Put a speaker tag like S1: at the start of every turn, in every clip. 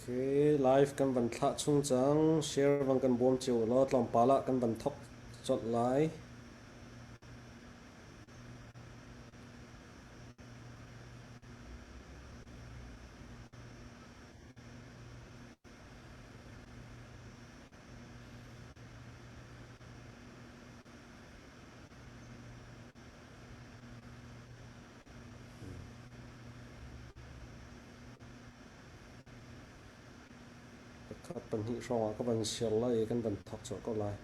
S1: Okay, live kan van thlah chung cang. Share van kan bawm cio law tlawmpal ah kan van thok colh lai. Pakhat pahnih hrawng ah ka van share lai i kan van thok colh ko lai.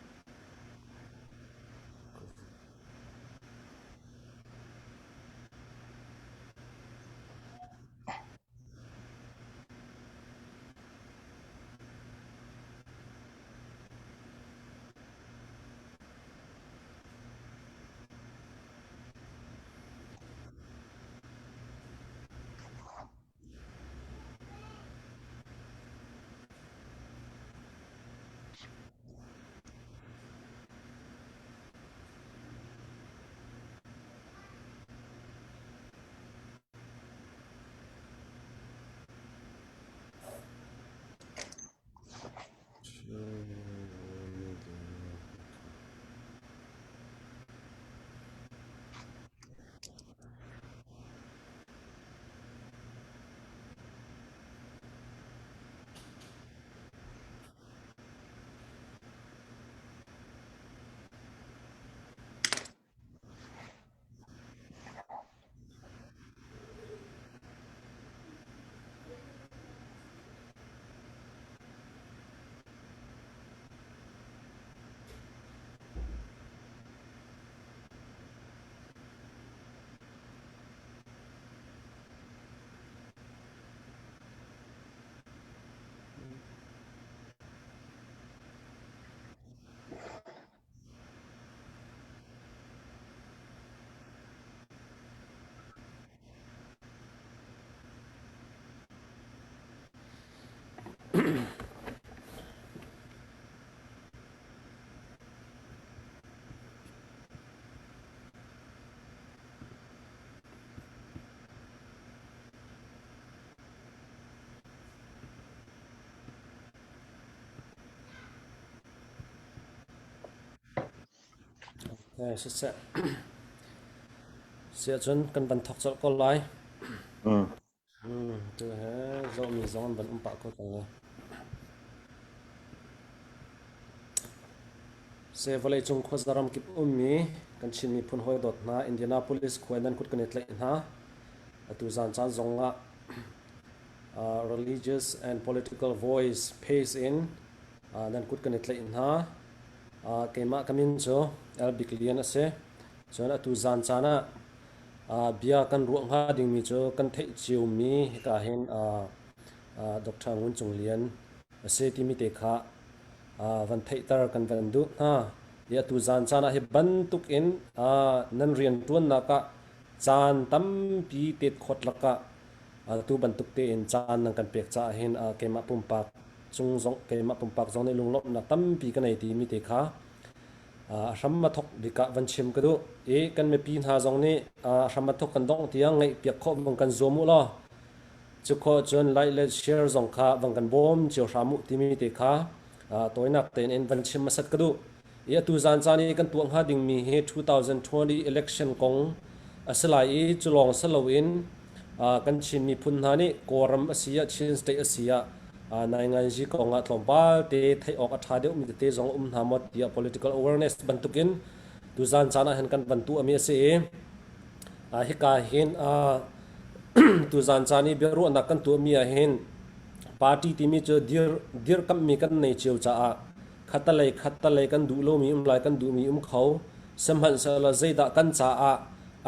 S1: Siseh. Siahcun kan van thawk colh ko lai. Tu he zohmi zong an van um pah ko cang lai. Se vawleicung khuaza ramkip ummi kan Chin miphun hawi dawt hna Indianapolis khua nan kut kan i tlaih hna. Atu zan caan zong ah religious and political voice pace in nan kut kan i tlaih hna. Keimah ka min cu El Bik Lian a si. Cun atu zan caan ah bia kan ruah hnga dingmi cu kan theih ciomi hika hin Dr. Ngun Cung Lian a si timi te kha van theihter kan van duh hna. I atu zan caan ah hi bantuk in nan rianṭuannak ah caan tampi tet khawt lakah atu bantuk tein caan nan kan pek caah hin keimah pumpak cung zong keimah pumpak zong nih lunglawmhnak tampi ka nei timi te kha a hram a thok bik ah van chim ka duh i kan mipi hna zong nih a hram a thok kan dongh tiang ngaihpiak khawh vang kan zuam u law cu khawh cun like le share zong kha vang kan bawm cio hram u timi te kha tawinak tein in van chim hmasat ka duh i atu zan caan i kan tuah hnga dingmi hi 2020 election kong a si lai i cu lawng si loin kan Chin miphun hna nih Kawlram a si ah Chin state a si ah nainganzi kong ah tlawmpal te theih awk a ṭha deuhmi tete zong a um hna maw tiah political awareness bantukin tuzan caan ah hin kan van tuahmi a si i hika hin tuzan caan i biaruahnak kan tuahmi ah hin party timi cu dirkamhmi kan nei cio caah khattalei khattalei kan duh lomi um lai kan duhmi um kho sihmanhsehlaw zeidah kan caah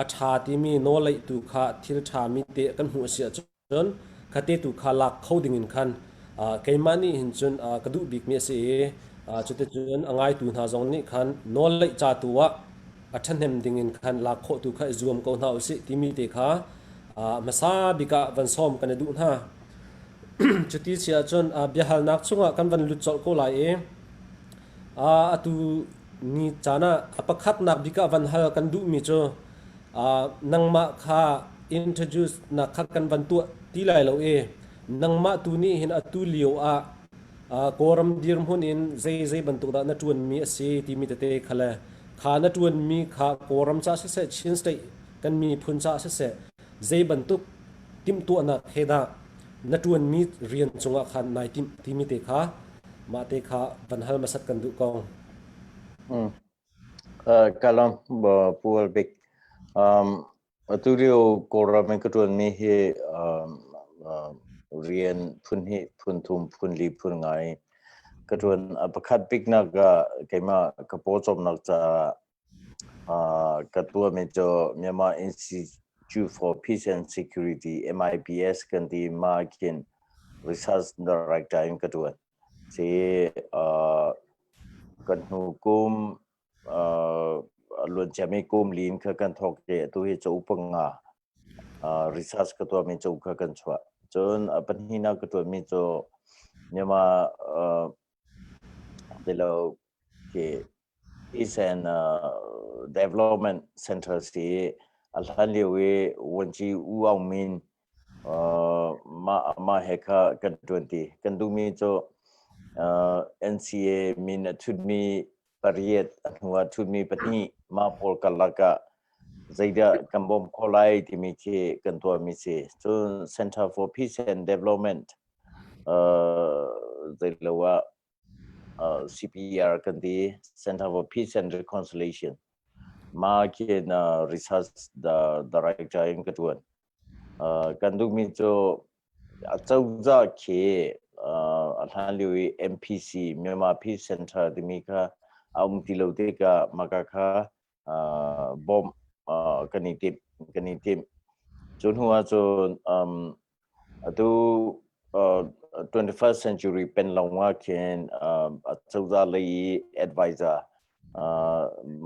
S1: a ṭha timi nawlei tu kha thil ṭhami te kan hmuh a si ahcun khate tu kha lak kho dingin khan keimah nih hin cun ka duh bikmi a si i cuticun a ngaitu hna zong nih khan nawlleih ca tu ah a ṭhahnem dingin khan lak khawh tu kha i zuam ko hna usih timi te kha hmasa bik ah van sawm kan i duh hna. Cuti si ahcun biahalnak chungah kan van lut colh ko lai i atu ni caan ah a pakhatnak bik ah van hal kan duhmi cu nangmah kha introduce nak kha kan van tuah ti lai lo i Nangmah tu nih hin atu lio ah Kawlram dirhmun in zei zei bantuk dah na ṭuanmi a si timi tete kha le kha na ṭuanmi kha Kawlram ca siseh Chin State kan miphun ca siseh zei bantuk timhtuahnak he dah na ṭuanmi rian cungah khan nai timh timi te kha mah te kha van hal hmasat kan duh ko.
S2: Ka lawm Pu Albik. Atu lio Kawlram in ka ṭuanmi hi rian phun hnih, phun thum, phun li, phun nga in ka ṭuan. A pakhat biknak ah keimah ka pawcawmnak caah ka tuahmi cu Myanmar Institute for Peace and Security MIPS kan ti mah khin Research Director in ka ṭuan. Si kan hnu kum luanciami kum lin kha kan thawk i atu hi cauk panga research ka tuahmi cauk kha kan chuah. Cun a pahnihnak ka tuahmi cu Myanmar tilo khi Peace and Development Center si a hlan lio i Vuanci U Aung Min mah he kha kan ṭuanti. Kan duhmi cu NCA min a thutmi pariat, a hnu ah thutmi pahnih mah pawl karlak ah zeidah kan bawmh khawh lai timi khi kan tuahmi si. Cun Center for Peace and Development zeilo ah CPR kan ti, Center for Peace and Reconciliation. Mah khin research director in ka ṭuan. Kan duhmi cu acozah khi a hlan lio i MPC Myanmar Peace Center timi kha a um ti lo tikah maka kha bawmh kan i timh kan i timh. Cu hnu ahcun atu 21st century penlawng ah khin acozah lei i advisor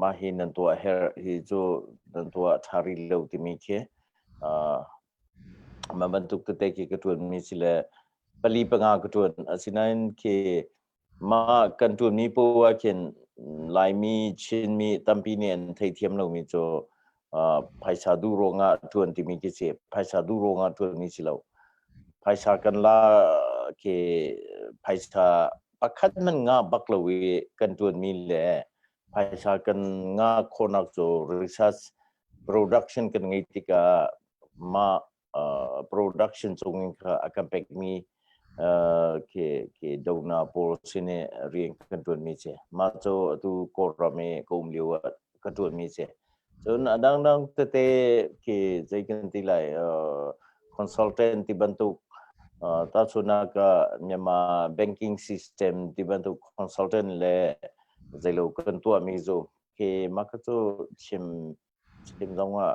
S2: mah hi nan tuah herh hi cu nan tuah ṭha rih lo timi khi mah bantuk tete khi ka ṭuanmi si le pali panga ka ṭuan. Asinain khi mah kan ṭuanmi poah ah khin Laimi, Chinmi tampi nih an theithiam lomi cu phaisa duh ruangah ṭuan timi khi si. Phaisa duh ruangah ṭuanmi si lo. Phaisa kan la khi phaisa pakhat hmanh ngah bak lo i kan ṭuanmi le phaisa kan ngah khawhnak cu research production kan ngeih tikah mah production cung in kha a kan pekmi khi khi dona pawl sin i rian kan ṭuanmi si. Mah cu atu Kawlram i ka um lio ah ka ṭuanmi si. Cun a dangdang tete khi zei kan ti lai consultant ti bantuk tahchunhnak ah Myanmar banking system ti bantuk consultant le zeilo kan tuahmi cu khi mah kha cu chim chim zong ah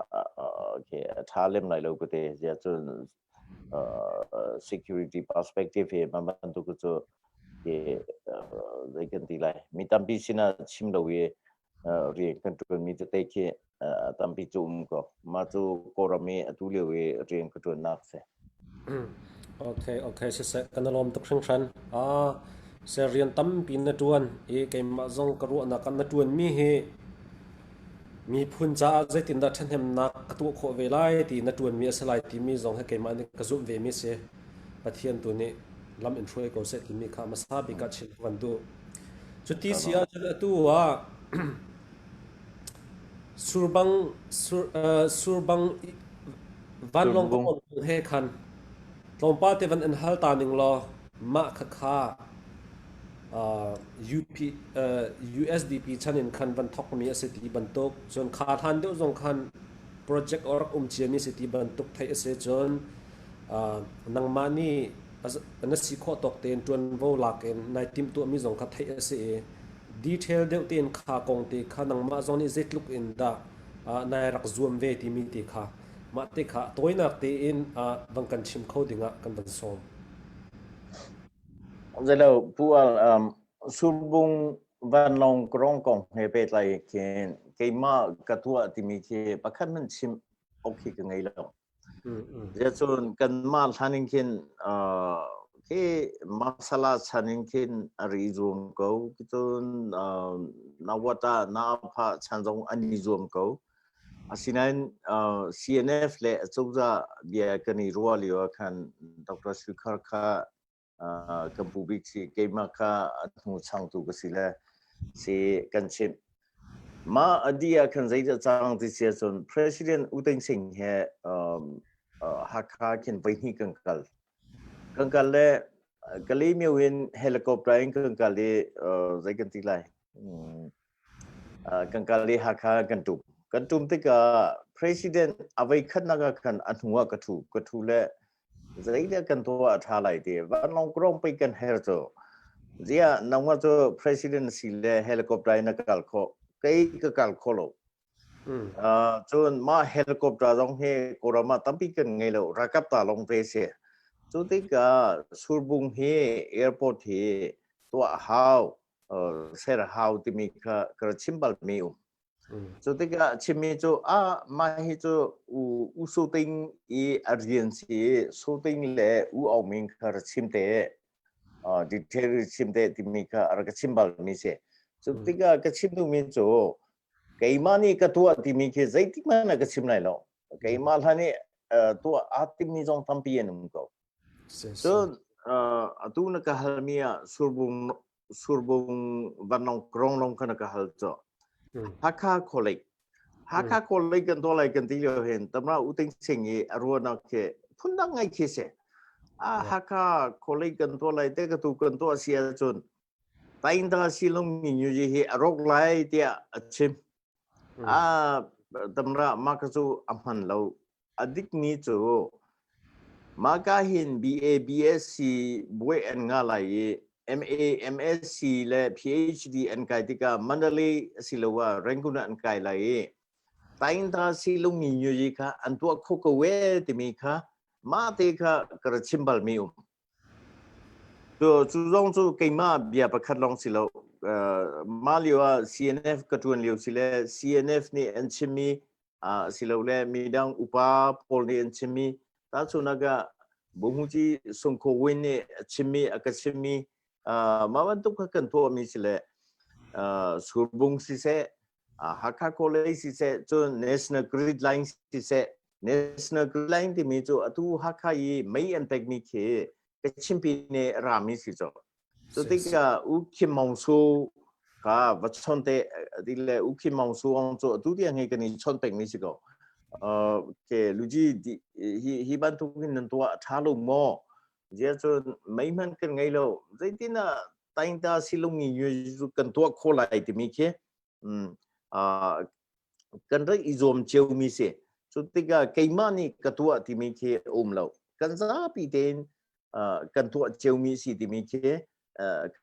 S2: khi a ṭha lem lai lo ka ti. Ziah cun security perspective hi mah bantuk cu khi zei kan ti lai mi tampi sinah chim lo i rian kan ṭuanmi tete khi tampi cu um ko. Mah cu Kawlram i atu lio i rian ka ṭuannak si.
S1: Okay, okay, siseh, kan i lawm tuk hringhran. Ah, seh rian tampi na ṭuan i keimah zong ka ruahnak ah na ṭuanmi hi miphun caah zeitindah ṭhahnemnak ka tuah khawh ve lai ti na ṭuanmi a si lai timi zong hi keimah nih ka zumh vemi a si. Pathian tu nih lam in hruai ko seh timi kha hmasa bik ah chim ka van duh. Cuti si ahcun atu ah surbang sur, uh, surbang vanlawng ka kong he khan tlawmpal te van in hal ta ning law mah kha kha uh, UP, uh, USDP chan in khan van thokmi a si ti bantuk cun kha hlan deuh zong khan project a rak um ciami si ti bantuk theih a si cun nangmah nih na si khawh tawk tein ṭuanvo lak in nai timhtuahmi zong kha theih a si i detail deuh tein kha kong te kha nangmah zong nih zeitluk in dah nai rak zuam ve timi te kha mah te kha tawinak tein van kan chim kho dingah kan van sawm.
S2: Zeilo Pu Al Surbung vanlawng krong kong he pehtlai khin keimah ka tuah timi khi pakhat hmanh chim awk khi ka ngei lo. Ziacun kanmah hlan in khin khi masala chan in khin a ri zuam ko. Cun nawata naapha chan zong an i zuam ko. Asinain CNF le acozah bia kan i ruah lio ah khan Dr. Sui Khar kha kan pu bik si, keimah kha a hnu changtu ka si le si kan chimh. Mah a dih ah khan zeidah cang ti si ahcun President U Thein Sein he Hakha khin voihnih kan kal. Kan kal le Kalaymyo in helicopter in kan kal i zei kan ti lai. Kan kal i Hakha kan tum. Kan tum tikah President a voi khatnak ah khan a hnu ah ka thu. Ka thu le zeidah kan tuah a ṭha lai ti vanlawng kurong pei kan her cu. Ziah nangmah cu President si le helicopter in na kal khawh. Kei ka kal kho lo. Cun mah helicopter zong hi Kawlram ah tampi kan ngei lo. Ralkap ta lawng te si. Cu tikah Surbung hi airport hi tuah hau ser hau timi kha ka chim balmi um. Cu tikah chimmi cu ah mah hi cu U Su Ting i a rian si Su Ting le U Aung Min kha ra chim te detail chim te timi kha a rak ka chim balmi si. Cu tikah ka chim duhmi cu keimah nih ka tuah timi khi zeitik hmanh ah ka chim lai lo. Keimah hlan i tuah aa timmi zong tampi an um ko. Cun atu na ka halmi ah Surbung Surbung vanlawng krong lawng kha na ka hal cu. Hakha College. Hakha College kan tuah lai kan ti lio hin tamra U Ting Sing i a ruahnak khi phundang ngai khi si. A Hakha College kan tuah lai te ka tu kan tuah si ahcun Taingta silung mi nyuji hi a rawk lai tiah a chim. A tamra mah ka cu a hman lo. A dikmi cu mahka hin BA, BSc buai an ngah lai i MA, MSc le PhD an kai tikah Mandalay asiloah Rangoon ah an kai lai i Taingta silung mi nyuji kha an tuah kho ko ee timi kha mah te kha ka ra chim balmi um. Cu zong cu keimah bia pakhat lawng si lo. Mah lio ah CNF ka ṭuan lio si le CNF nih an chimmi silole midang upa pawl nih an chimmi tahchunhnak ah Buhmuci Sung Khaw Win nih a chimmi a ka chimmi mah bantuk kha kan tuahmi si le Surbung siseh Hakha College siseh cun National Grid Line siseh National Grid Line timi cu atu Hakha i mei an pekmi khi Kachin Pyine rami si cu. Cu tikah U Kim Maung Su kha va chon te ti le U Kim Maung Su ong cu atu tiang hi kan i chon pengmi si ko. Ke luji hi hi bantuk hin nan tuah tha lo maw? Zia cun mei hman kan ngei lo. Zeitin ah taingta silung i kan tuah kho lai timi khi kan rak i zuam ciomi si. Cu tikah keimah nih ka tuah timi khi a um lo. Kan zapi tein kan tuah ciomi si timi khi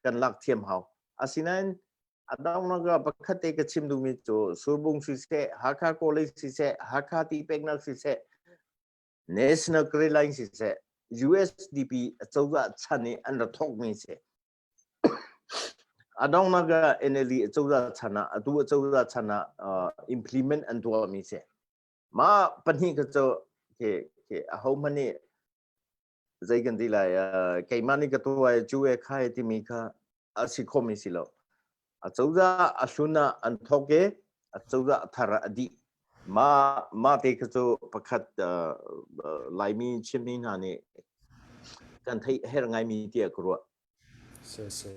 S2: kan lak thiam hau. Asinain a donghnak ah pakhat te ka chim duhmi cu Surbung siseh, Hakha College siseh, Hakha ti peknak siseh, National Grid Line siseh, USDP acozah chan i an ra thawkmi si. A donghnak ah NLD acozah chan ah atu acozah chan ah implement an tuahmi si. Mah pahnih kha cu ke ke ahohmanh nih zei kan ti lai keimah nih ka tuah i cu e kha e timi kha a si khomi si lo. Acozah a hlun ah an thawk i acozah a thar ah a dih. Mah mah te kha cu pakhat Laimi Chinmi hna nih kan theih a herh ngaimi tiah ka ruah.
S1: Si si.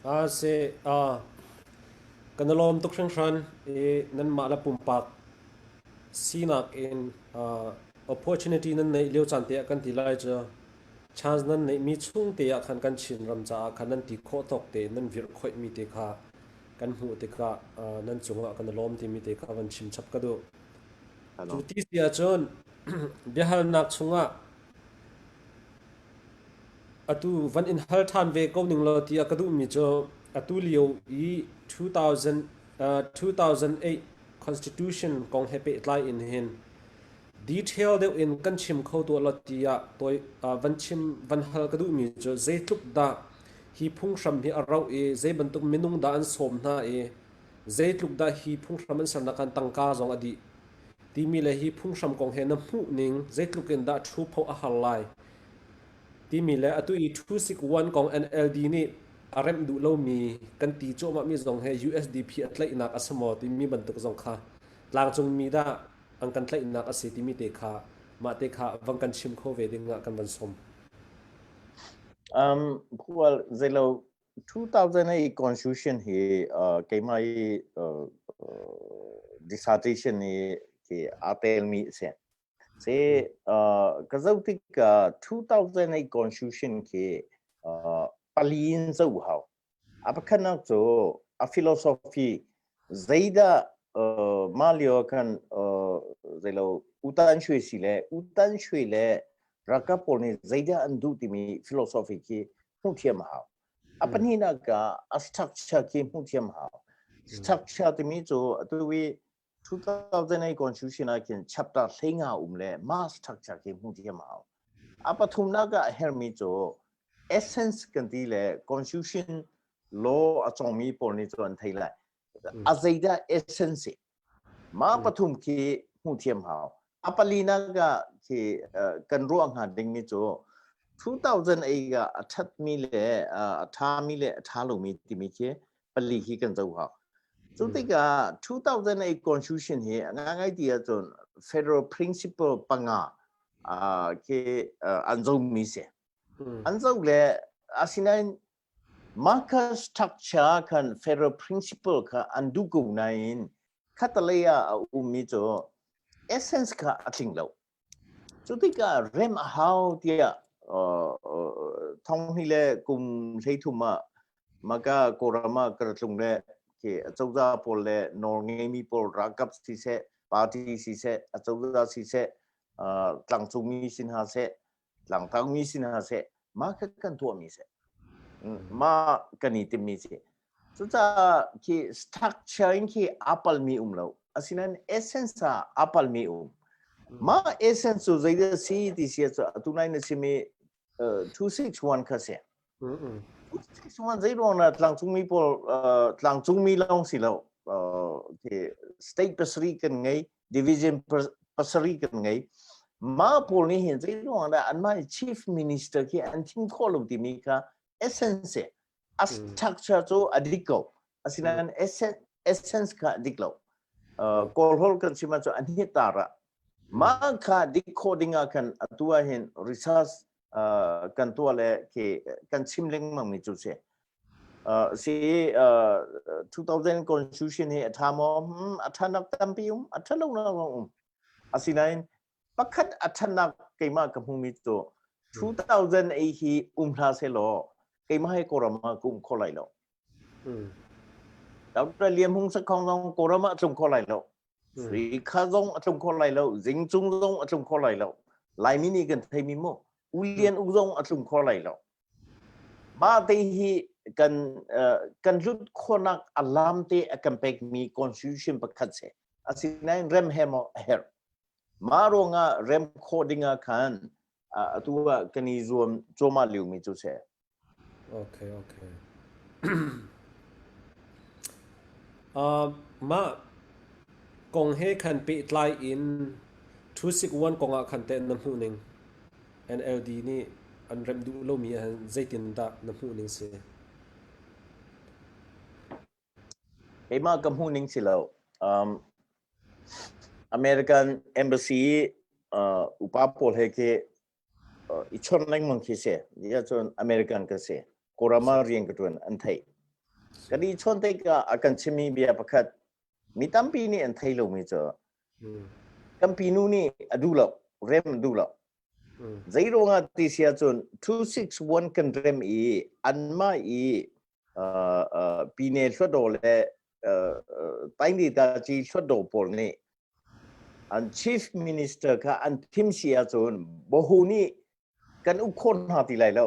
S1: Ah si ah kan i lawm tuk hringhran i nanmah le pumpak sinak in opportunity nan neih lio caan te ah kan ti lai cu chance nan neihmi chung te ah khan kan Chinram caah khan nan ti khawh tawk tein nan virh khoihmi te kha kan hmuh tikah nan cungah kan i lawm timi te kha van chim chap ka duh. Cu ti si ahcun biahalnak chungah atu van in hal ṭhan ve ko ning law tiah ka duhmi cu atu lio i 2000, 2008 Constitution kong he pehtlai in hin detail deuh in kan chim kho tuah law tiah toi van chim van hal ka duhmi cu zeitluk dah hi phunghram hi a rauh i zei bantuk minung dah an sawm hna i zeitluk dah hi phunghram an sernak khan tangka zong a dih timi le hi phunghram kong he na hmuh ning zeitluk in dah thu phoh a har lai timi le atu i 261 kong NLD nih. a remh duh lomi kan ti cuahmahmi zong he USDP a tlaihnak a si maw timi bantuk zong kha tlangcungmi dah an kan tlaihnak a si timi te kha mah te kha van kan chim kho ve ding ah kan van sawm.
S2: Well, zeilo 2008 constitution hi keimah i dissertation hi khi aa telmi a si. Se ka zoh tikah 2008 constitution khi pali in zoh hau. A pakhatnak cu a philosophy zeidah mah lio khan zeilo utan shui si le utan shui le ralkap pawl nih zeidah an duh timi philosophy khi hmuh thiam a hau. A pahnihnak ah a structure khi hmuh thiam a hau. Structure timi cu atu i 2008 constitution ah khin chapter 15 um le mah structure khi hmuh thiam hau. A pathumnak ah a hermi cu essence kan ti le constitution law a congmi pawl nih cu an thei lai. A zeidah essence si? Mah pathum khi hmuh thiam hau. A palinak ah khi kan ruah hnga dingmi cu 2008 ah a thatmi le a thami le a tha lomi timi khi pali hi kan zoh hau. Cu tikah 2008 constitution hi a ngai ti ahcun federal principle panga khi an zohmi si. An zoh le asinain market structure khan federal principle kha an duh ko nain khatalei ah a ummi cu essence kha a tling lo. Cu tikah rem a hau tiah thonghnih le kum 13 ah maka Kawlram ah ka ra tlung le khi acozah pawl le nawl ngeimi pawl ralkap siseh, party siseh, acozah siseh, tlangcungmi sin hna seh, tlangtangmi sin hna seh, mah kha kan tuahmi seh. Mah kan i timmi si. Cucaah khi structure in khi aa palmi um lo. Asinain essence ah aa palmi um. Mah essence cu zeidah si ti si cu atu nai na simi 261 kha si. 261 zei ruang dah tlangcungmi pawl tlangcungmi lawng si lo. State pasarih kan ngei, division pasarih kan ngei. Mah pawl nih hin zei ruang dah anmah chief minister khi an thim khawh lo timi kha essence si. A structure cu a dik ko. Asinain essence kha a dik lo. Kawl holh kan chim ahcun an hit tar ah. Mah kha dik khawh ding ah khan atu ah hin research kan tuah le khi kan chim lengmang mi cu si. Si 2000 constitution hi a tha maw? A thanak tampi um, a tha lo nak zong um. Asinain pakhat a ṭhatnak keimah ka hmumi cu 2008 hi um hlah sehlaw keimah hi Kawlram ah ka um kho lai lo. Dr. Lian Hmung Sakhong zong Kawlram ah a tlung kho lai lo. Sui Kha zong a tlung kho lai lo. Zing Cung zong a tlung kho lai lo. Laimi nih kan theimi mu. U Lian U zong a tlung kho lai lo. Mah te hi kan kan hlut khawhnak a lam te a kan pekmi constitution pakhat si. Asinain rem he maw a herh. Mah ruangah rem khawh dingah khan atu ah kan i zuam cuahmah liomi cu si.
S1: Okay, okay. Mah kong he khan pehtlai in 261 kong ah khan teh na hmuh ning NLD nih an remh duh lomi ah zeitindah na hmuh ning si?
S2: Keimah ka hmuh ning si lo. American Embassy upa pawl he khi i chawnh lengmang khi si. Ti ahcun American ka si. Kawlram ah rian ka ṭuan an theih. Kan i chawnh tikah a kan chimmi bia pakhat mi tampi nih an thei lomi cu kan pinu nih a duh lo, rem a duh lo. Zei ruangah ti si ahcun 261 kan rem i anmah i Pine Hluttaw le Tainglitaci Hluttaw pawl nih an chief minister kha an thim si ahcun Bohu nih kan uk khawh hna ti lai lo.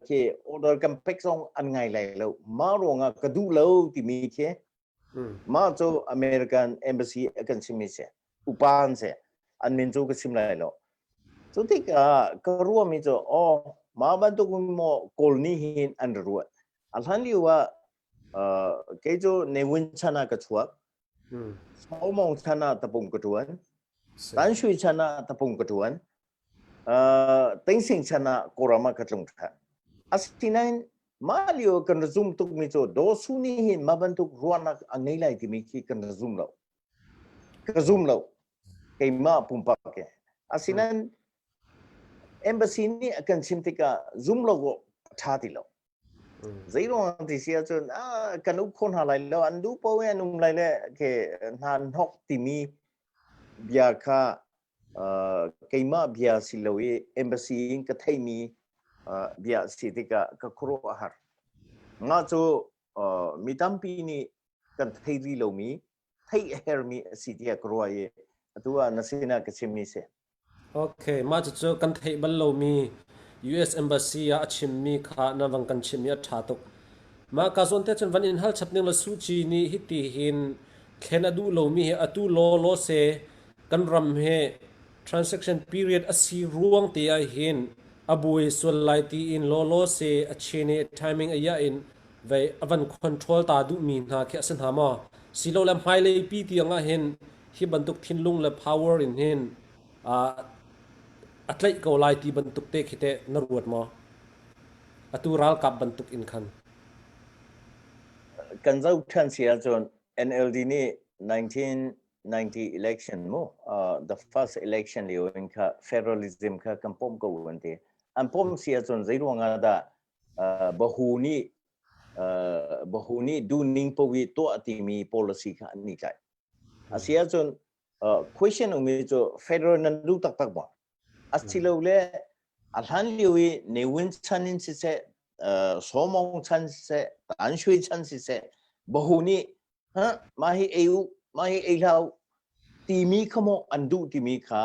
S2: Khi order kan pek zong an ngai lai lo. Mah ruangah ka duh lo timi khi Mah cu American embassy a kan chimmi si. Upa an si. An min cu ka chim lai lo. Cu tikah ka ruahmi cu aw mah bantuk maw Kawl nih hin an ra ruat. A hlan lio ah kei cu Ne Win chan ah ka chuak. Saw Mong chan ah tapung ka ṭuan. Tan Shui chan ah tapung ka ṭuan. Teng Sing chan ah Kawlram ah ka tlung ṭhan. Asinain Mah lio kan ra zum tukmi cu Daw Su nih hin mah bantuk ruahnak a ngei lai timi khi kan ra zum lo. Ka zum lo. Keimah pumpak ke. Asinain embassy nih a kan chim tikah zum lo awk a ṭha ti lo. Zeiruang ti si ahcun kan uk kho hna lai lo, an duh paoh in an um lai le ke hna hnok timi bia kha keimah bia si lo i embassy in ka theimi bia si tikah ka khuaruah a har. Nga cu mi tampi nih kan thei rih lomi, theih a hermi a si tiah ka ruah i atu ah na sinah ka chimmi si.
S1: Okay, mah cucu kan theih bal lomi US Embassy ah a chimmi kha na van kan chimh i a ṭha tuk. Mah ka zawn te cun van in hal chap ning la Suh Kyi nih hiti hin thlen a duh lomi hi atu law law se kan ram hi transaction period a si ruang te ah hin a buai sual lai tiin law law se a chin i timing a iah in vei a van control ta duhmi hna khi a si hna maw? Silole hmailei pi tiang ah hin hi bantuk thinlung le power in hin a tlaih ko lai ti bantuk te khi teh na ruat maw? Atu ralkap bantuk in khan.
S2: Kan zoh ṭhan si ahcun NLD nih 1990 election mu the first election lio in kha federalism kha kan pom ko an ti. An pom si ahcun zei ruang ah dah bahu nih bahu nih duhning paoh i tuah timi policy kha an i tlaih. A si ahcun question ummi cu federal nan duh taktak maw? Asilole a hlan lio i Ne Win chan in siseh, Sawmong chan siseh, Tan Shui chan siseh, bahu nih ha mah hi ei u, mah hi ei hlah u timi kha maw an duh timi kha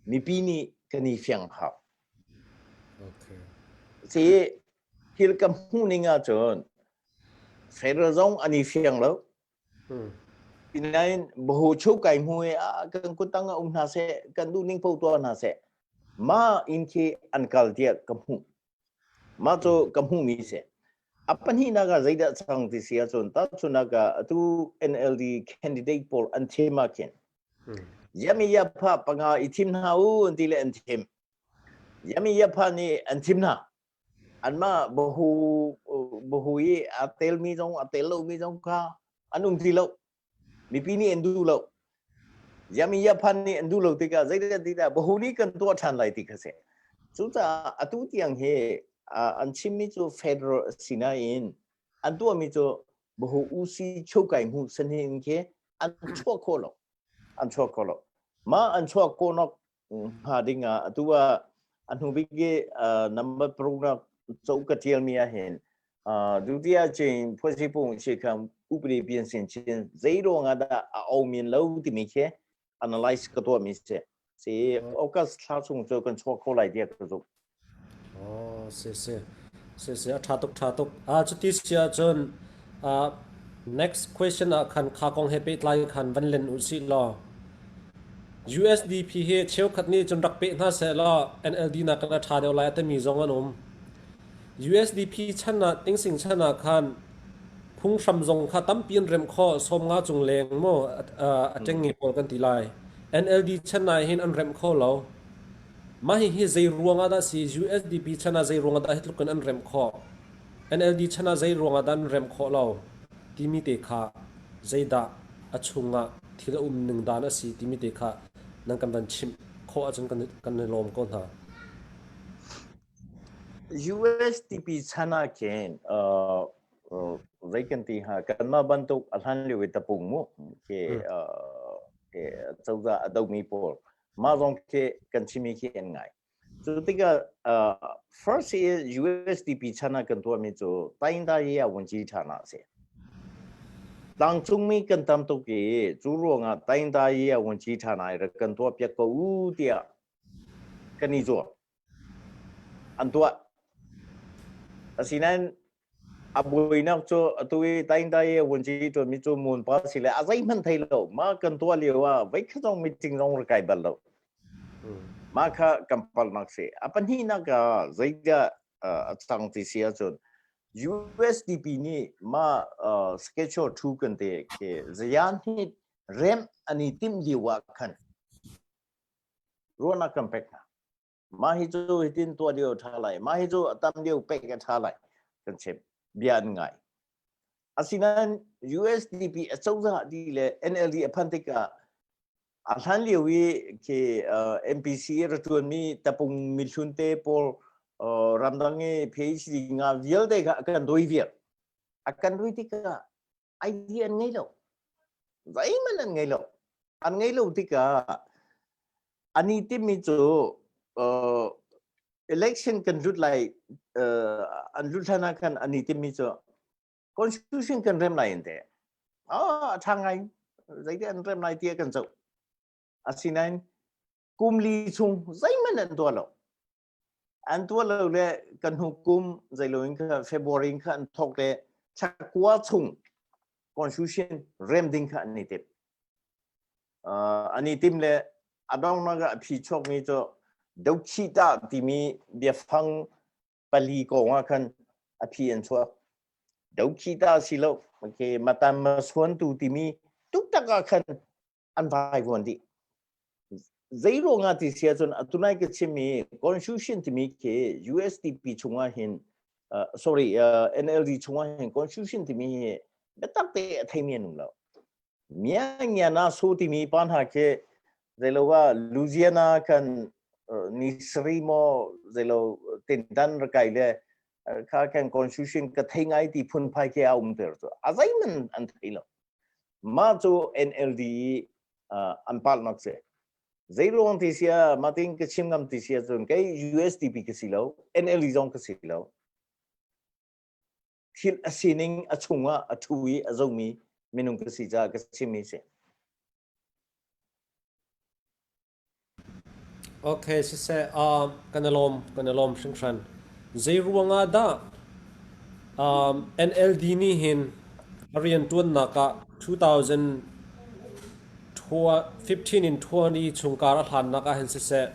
S2: mipi nih kan i fiang hau.
S1: Okay.
S2: Si thil ka hmuh ning ahcun federal zong an i fiang lo. Sinain bahu chukai hmu i ah kan kuttang ah um hna seh, kan duhning paoh tuah hna seh. Mah inn khi an kal tiah ka hmuh. Mah cu ka hmuhmi si. A pahnihnak ah zeidah cang ti si ahcun tahchunhnak ah atu NLD candidate pawl an thim ah khin Yami yapha panga i thim hna u an ti le an thim. Yami yapha nih an thim hna. Anmah bahu bahu i a telmi zong a tel lomi zong kha an um ti lo. Mipi nih an duh lo. Yami Yapan nih an duh lo tikah zeidah ti dah bahu nih kan tuah ṭhan lai ti kha si. Cucaah atu tiang hi an chimmi cu federal a si nain an tuahmi cu bahu usi chokai hmu sanin khi an chuah khawh lo. An chuah kho lo. Mah an chuah khawhnak hnga ding ah atu ah a hnu bik i number paruk cauk ka ṭialmi ah hin dutiya chin phuasipung chikham upadi pian sin chin zei ruang ah dah a omin lo timi khi analyze ka tuahmi si. Si August thla chung cu kan chuak kho lai tiah ka zumh.
S1: Aw, si si. Si si, a ṭha tuk, ṭha tuk. Ah, cuti si ahcun ah, next question ah khan kha kong he pehtlai khan van len u sih law USDP hi cheukhat nih cun rak peh hna seh law NLD nakin a ṭha deuh lai a timi zong an um. USDP chan ah tingsing chan ah khan phunghram zong kha tampi an remh khawh 50 cung leng mu a ṭengnge pawl kan ti lai. NLD chan ah hin an remh kho lo. Mah hihi zei ruang ah dah si? USDP chan ah zei ruang ah dah hi tluk in an remh khawh? NLD chan ah zei ruang ah dah an remh khawh lo? Timi te kha zeidah a chungah thil a um ning dan a si timi te kha nan kan van chimh khawh ahcun kan, kan i lawm ko hna.
S2: USDP chan ah khin zei kan ti ha kanmah bantuk a hlan lio i tapung mu ke cozah a domi pawl Mah zong khi kan chimmi khi an ngai. Cu tikah first is USDP chan ah kan tuahmi cu Taindayi ah vunci ṭhan ah a si. Tlangcungmi kan tam tuk i cu ruangah Taindayi ah vunci ṭhan ah rak kan tuah piak ko u tiah kan i zuam. An tuah. Asinain a buainak cu atu i taingtai i vunci ṭuanmi cu mun pa si le a zeihmanh thei lo ma kan tuah lio ah voikhat zong meeting zong rak kai bal lo mah kha kan palnak si a pahnihnak ah zeidah a cang ti si ahcun USDP nih ma schedule 2 kan te khi zayan hi rem an i timh lio ah khan ruahnak kan pek hna. Mah hi cu hitin tuah lio ṭha lai. Mah hi cu a tam deuh pek a ṭha lai. Kan chim. Bia an ngai. Asinain USDP a cozah di le NLD a phan tikah a hlan lio i khi MPC ra ṭuanmi tapung mihlun te pawl ramdang i PhD nga vialte kha a kan doi viar. A kan doi tikah idea an ngei lo. Zeihmanh an ngei lo. An ngei lo tikah ani timi cu election kan lut lai an lut hlan ah khan ani timi cu constitution kan rem lai in te. Ah, a ṭha ngai. Zeiti an rem lai ti kan zoh. Asinain kum li chung zeihmanh an tuah lo. An tuah lo le kan hnu kum zeilo in kha February in kha an thawk le thla kua chung constitution rem ding kha an i tim. An i tim le a donghnak ah a phi chuakmi cu dokhita timi biafang pali kong ah khan a phi an chuak. Dokhita si lo, okay, matan masuantu timi tuktak ah khan an vaivuan dih. Zei ruangah ti si ahcun atunai ka chimmi constitution timi khi USDP chungah hin sorry NLD chungah hin constitution timi hi biatak te a theimi an um lo. Myangyana su timi pa hna khi zeilo ah Louisiana kan ni sari maw zeilo tintan ra kai le kha kan constitution ka thei ngai ti phunphai khi a um ter cu a zeihmanh an thei lo. Mah cu NLD i an palhnak si. Zeiruang ti sia matin ka chim ngam ti sia cun kei USDP ka si lo, NLD zong ka si lo. Thil a sining a chungah a thu i a zomi minung ka si caah ka chimmi si.
S1: Okay, siseh, kan i lawm, kan i lawm hringhran. Zei ruangah dah NLD nih hin a rianṭuannak ah 2015 in 20 chungkar a hlannak ah hin siseh,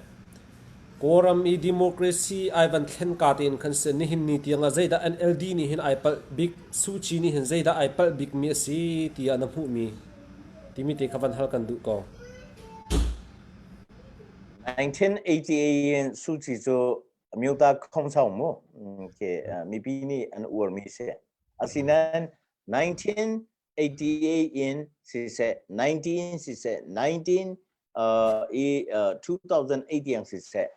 S1: Kawlram i democracy ai van thlen ka tein khan siseh, nihin ni tiangah zeidah NLD nih hin ai palh bik, Suu Kyi nih hin zeidah ai palh bikmi a si tiah na hmuhmi timi te kha van hal kan duh ko.
S2: 1988 in Suu Kyi cu Amyota Khongchong mu ke mipi nih an uarmi si. Asinain 1988 in siseh 19 siseh 19 i 2008 tiang siseh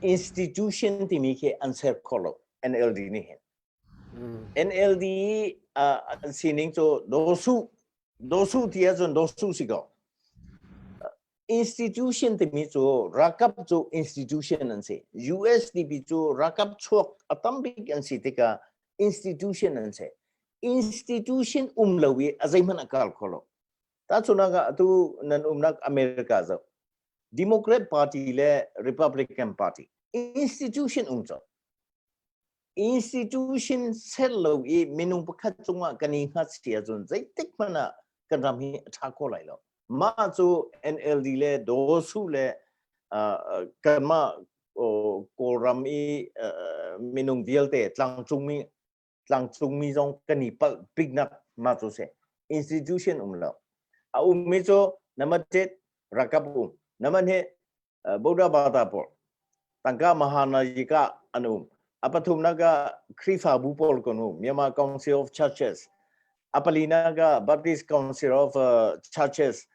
S2: institution timi khi an ser kho lo NLD nih hin. NLD an sining cu dosu dosu ti ahcun dosu si ko. Institution timi cu ralkap cu institution an si. USDP cu ralkap chuak a tam bik an si tikah institution an si. Institution um lo i a zeihmanh a kal kho lo. Tahchunhnak ah atu nan umnak America zoh. Democrat Party le Republican Party institution um cawk. Institution ser lo i minung pakhat cungah kan i hngat si ahcun zeitik hmanh ah kan ram hi a ṭha kho lai lo. Mah cu NLD le Dawsu le kanmah Kawlram i minung vialte tlangcungmi tlangcungmi zong kan i palh biknak mah cu si. Institution um lo. A ummi cu nama tit rakap um. Nama nih Buddha Bata pawl tangka Mahanayika an um. A pathumnak ah Khrihfabu pawl kan um. Myanmar Council of Churches. A palinak ah Baptist Council of Churches.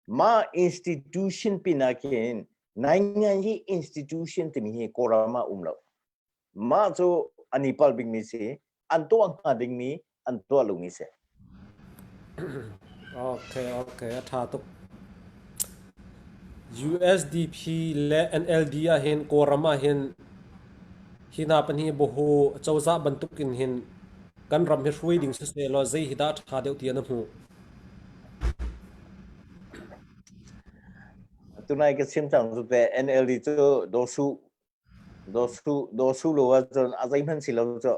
S2: Ma institution pin ah khin naingan hi institution timi hi Kawlram ah um lo. Mah cu an i palh bikmi si. An tuah hnga dingmi an tuah lomi si.
S1: Okay, okay, a ṭha tuk. USDP le NLD ah hin Kawlram ah hin hi hna pahnih bohu cozah bantuk in hin kan ram hi hruai ding siseh law zei hi dah ṭha deuh ti na hmuh?
S2: Tunai ka chim cang cu te NLD cu dosu Dawsu dawsu lo ahcun a zeihmanh si lo cu.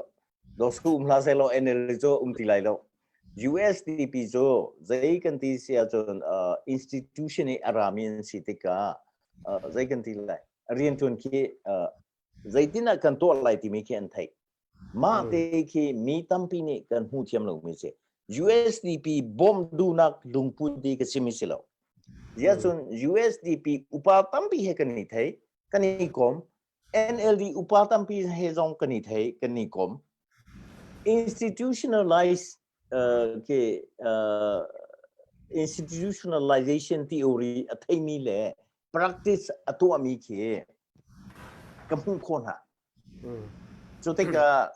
S2: Dawsu um hlah sehlaw NLD cu um ti lai lo. USDP cu zei kan ti si ahcun uh, institution i a rami an si tikah uh, zei kan ti lai rianṭuan khi uh, zeitin ah kan tuah lai timi khi an theih. Mah te khi mi tampi nih kan hmu thiam lomi si. USDP bawmh duhnak lungput ti ka chim si lo. Ziahcun USDP upa tampi he kan i thei, kan i kom. NLD upa tampi he zong kan i thei, kan i kom. Institutionalize ke institutionalization theory a theimi le practice a tuahmi khi ka hmuh khawh hna. Cu tikah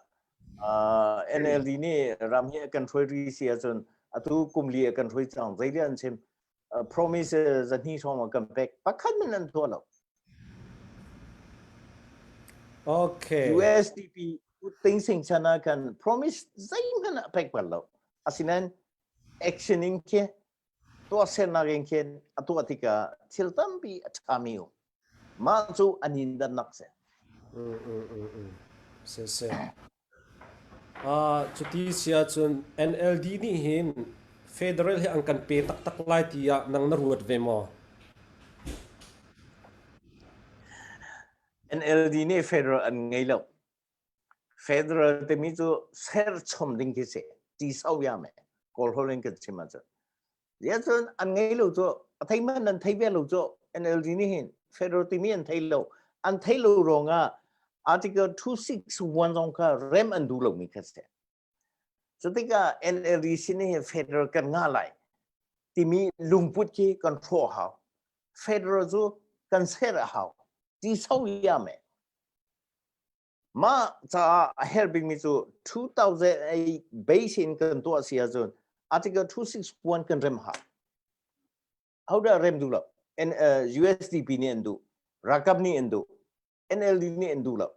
S2: NLD nih ram hi a kan hruai ri si ahcun atu kum li a kan hruai cang zeidah an chim promise zahnih hrawng a kan pek pakhat men an tuah lo.
S1: Okay.
S2: USDP Ting Sing chan ah khan promise zeihmanh a pek bal lo. Asinain action in khi tuahsernak in khin a tuah tikah thil tampi a ṭhami um. Mah cu an in dannak si.
S1: Si si. Cuti si ahcun NLD nih hin federal hi an kan pe taktak lai tiah nang na ruat ve maw?
S2: NLD nih federal an ngei lo. Federal timi cu serchom ding khi si. Ti sau ya me. Kawl holh in kan chim ahcun. Ziah cun an ngei lo cu a thei man an thei ve lo cu NLD nih hin federal timi an thei lo. An thei lo ruangah Article 261 zong kha rem an duh lomi kha si. Cu tikah NLD sin hi federal kan ngah lai timi lungput khi kan hrawh hau. Federal cu kan ser a hau. Ti so ya me. Mah caah a herh bikmi cu 2008 base in kan tuah si ahcun Article 261 kan rem hau. Hodah rem duh lo? USDP nih an duh. Ralkap nih an duh. NLD nih an duh lo.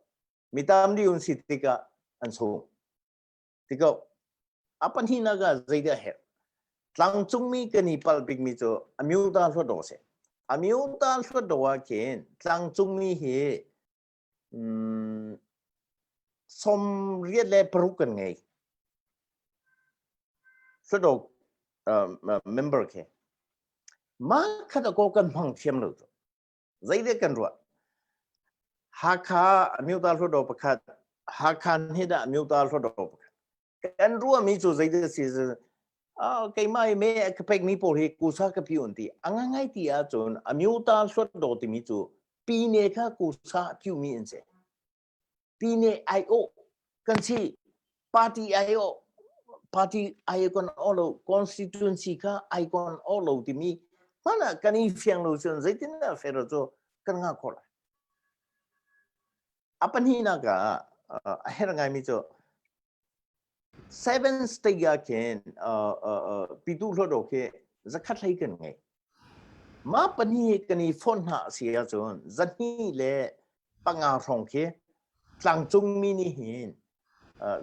S2: Mi tam dih un si tikah an sung. Tiko a pahnihnak ah zeidah herh? Tlangcungmi kan i palh bikmi cu Amyota Hluttaw si. Amyota Hluttaw ah khin tlangcungmi hi 96 kan ngei. Hluttaw member khi. Mah khat ko kan hmang thiam lo tu. Zeidah kan ruah? Hakha Amyota Hluttaw pakhat, Hakha nih dah Amyota Hluttaw pakhat. Kan ruahmi cu zeidah si keimah i me ka pekmi pawl hi kusa ka pi un ti. A ngai ti ahcun Amyota Hluttaw timi cu pine kha kusa piumi an si. Pine ai-awh kan si. Party ai-awh party ai kon lo constituency kha ai kon lo timi hmana kan i fiang lo cun zeitindah federal cu kan ngah khawh lai. A pahnihnak ah a herh ngaimi cu seven state ah khin pitu hluttaw khi zakhat hlei kan ngei. Mah pahnih kan i fonh hna a si ahcun 205 hrawng khi tlangcungmi nih hin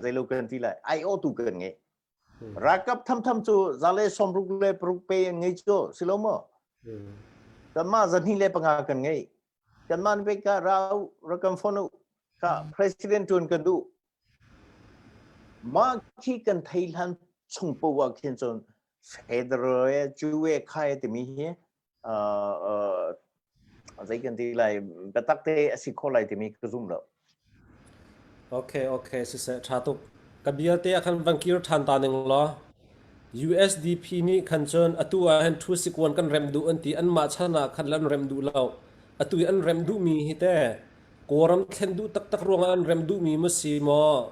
S2: zeilo kan ti lai aiawhtu kan ngei. Ralkap thamtham cu 166 pe an ngei cu si lo maw? Kanmah 205 kan ngei. Kanmah nih ka rau rakam phone u ka president tuan kan duh. Mah khi kan thei hlan chung poah khin cun federal e cu e kha e timi hi zei kan ti lai biatak te a si kho lai timi ka zum lo.
S1: Okay, okay, siseh tha tuk. Ka bia te ah khan van kir than ta ning law USDP nih khan cun atu ah hin thu sikwan kan rem duh an ti anmah chan ah khan lan rem duh lo. Atu i an rem duhmi hi te Kawlram thlen duh taktak ruangah an rem duhmi maw si maw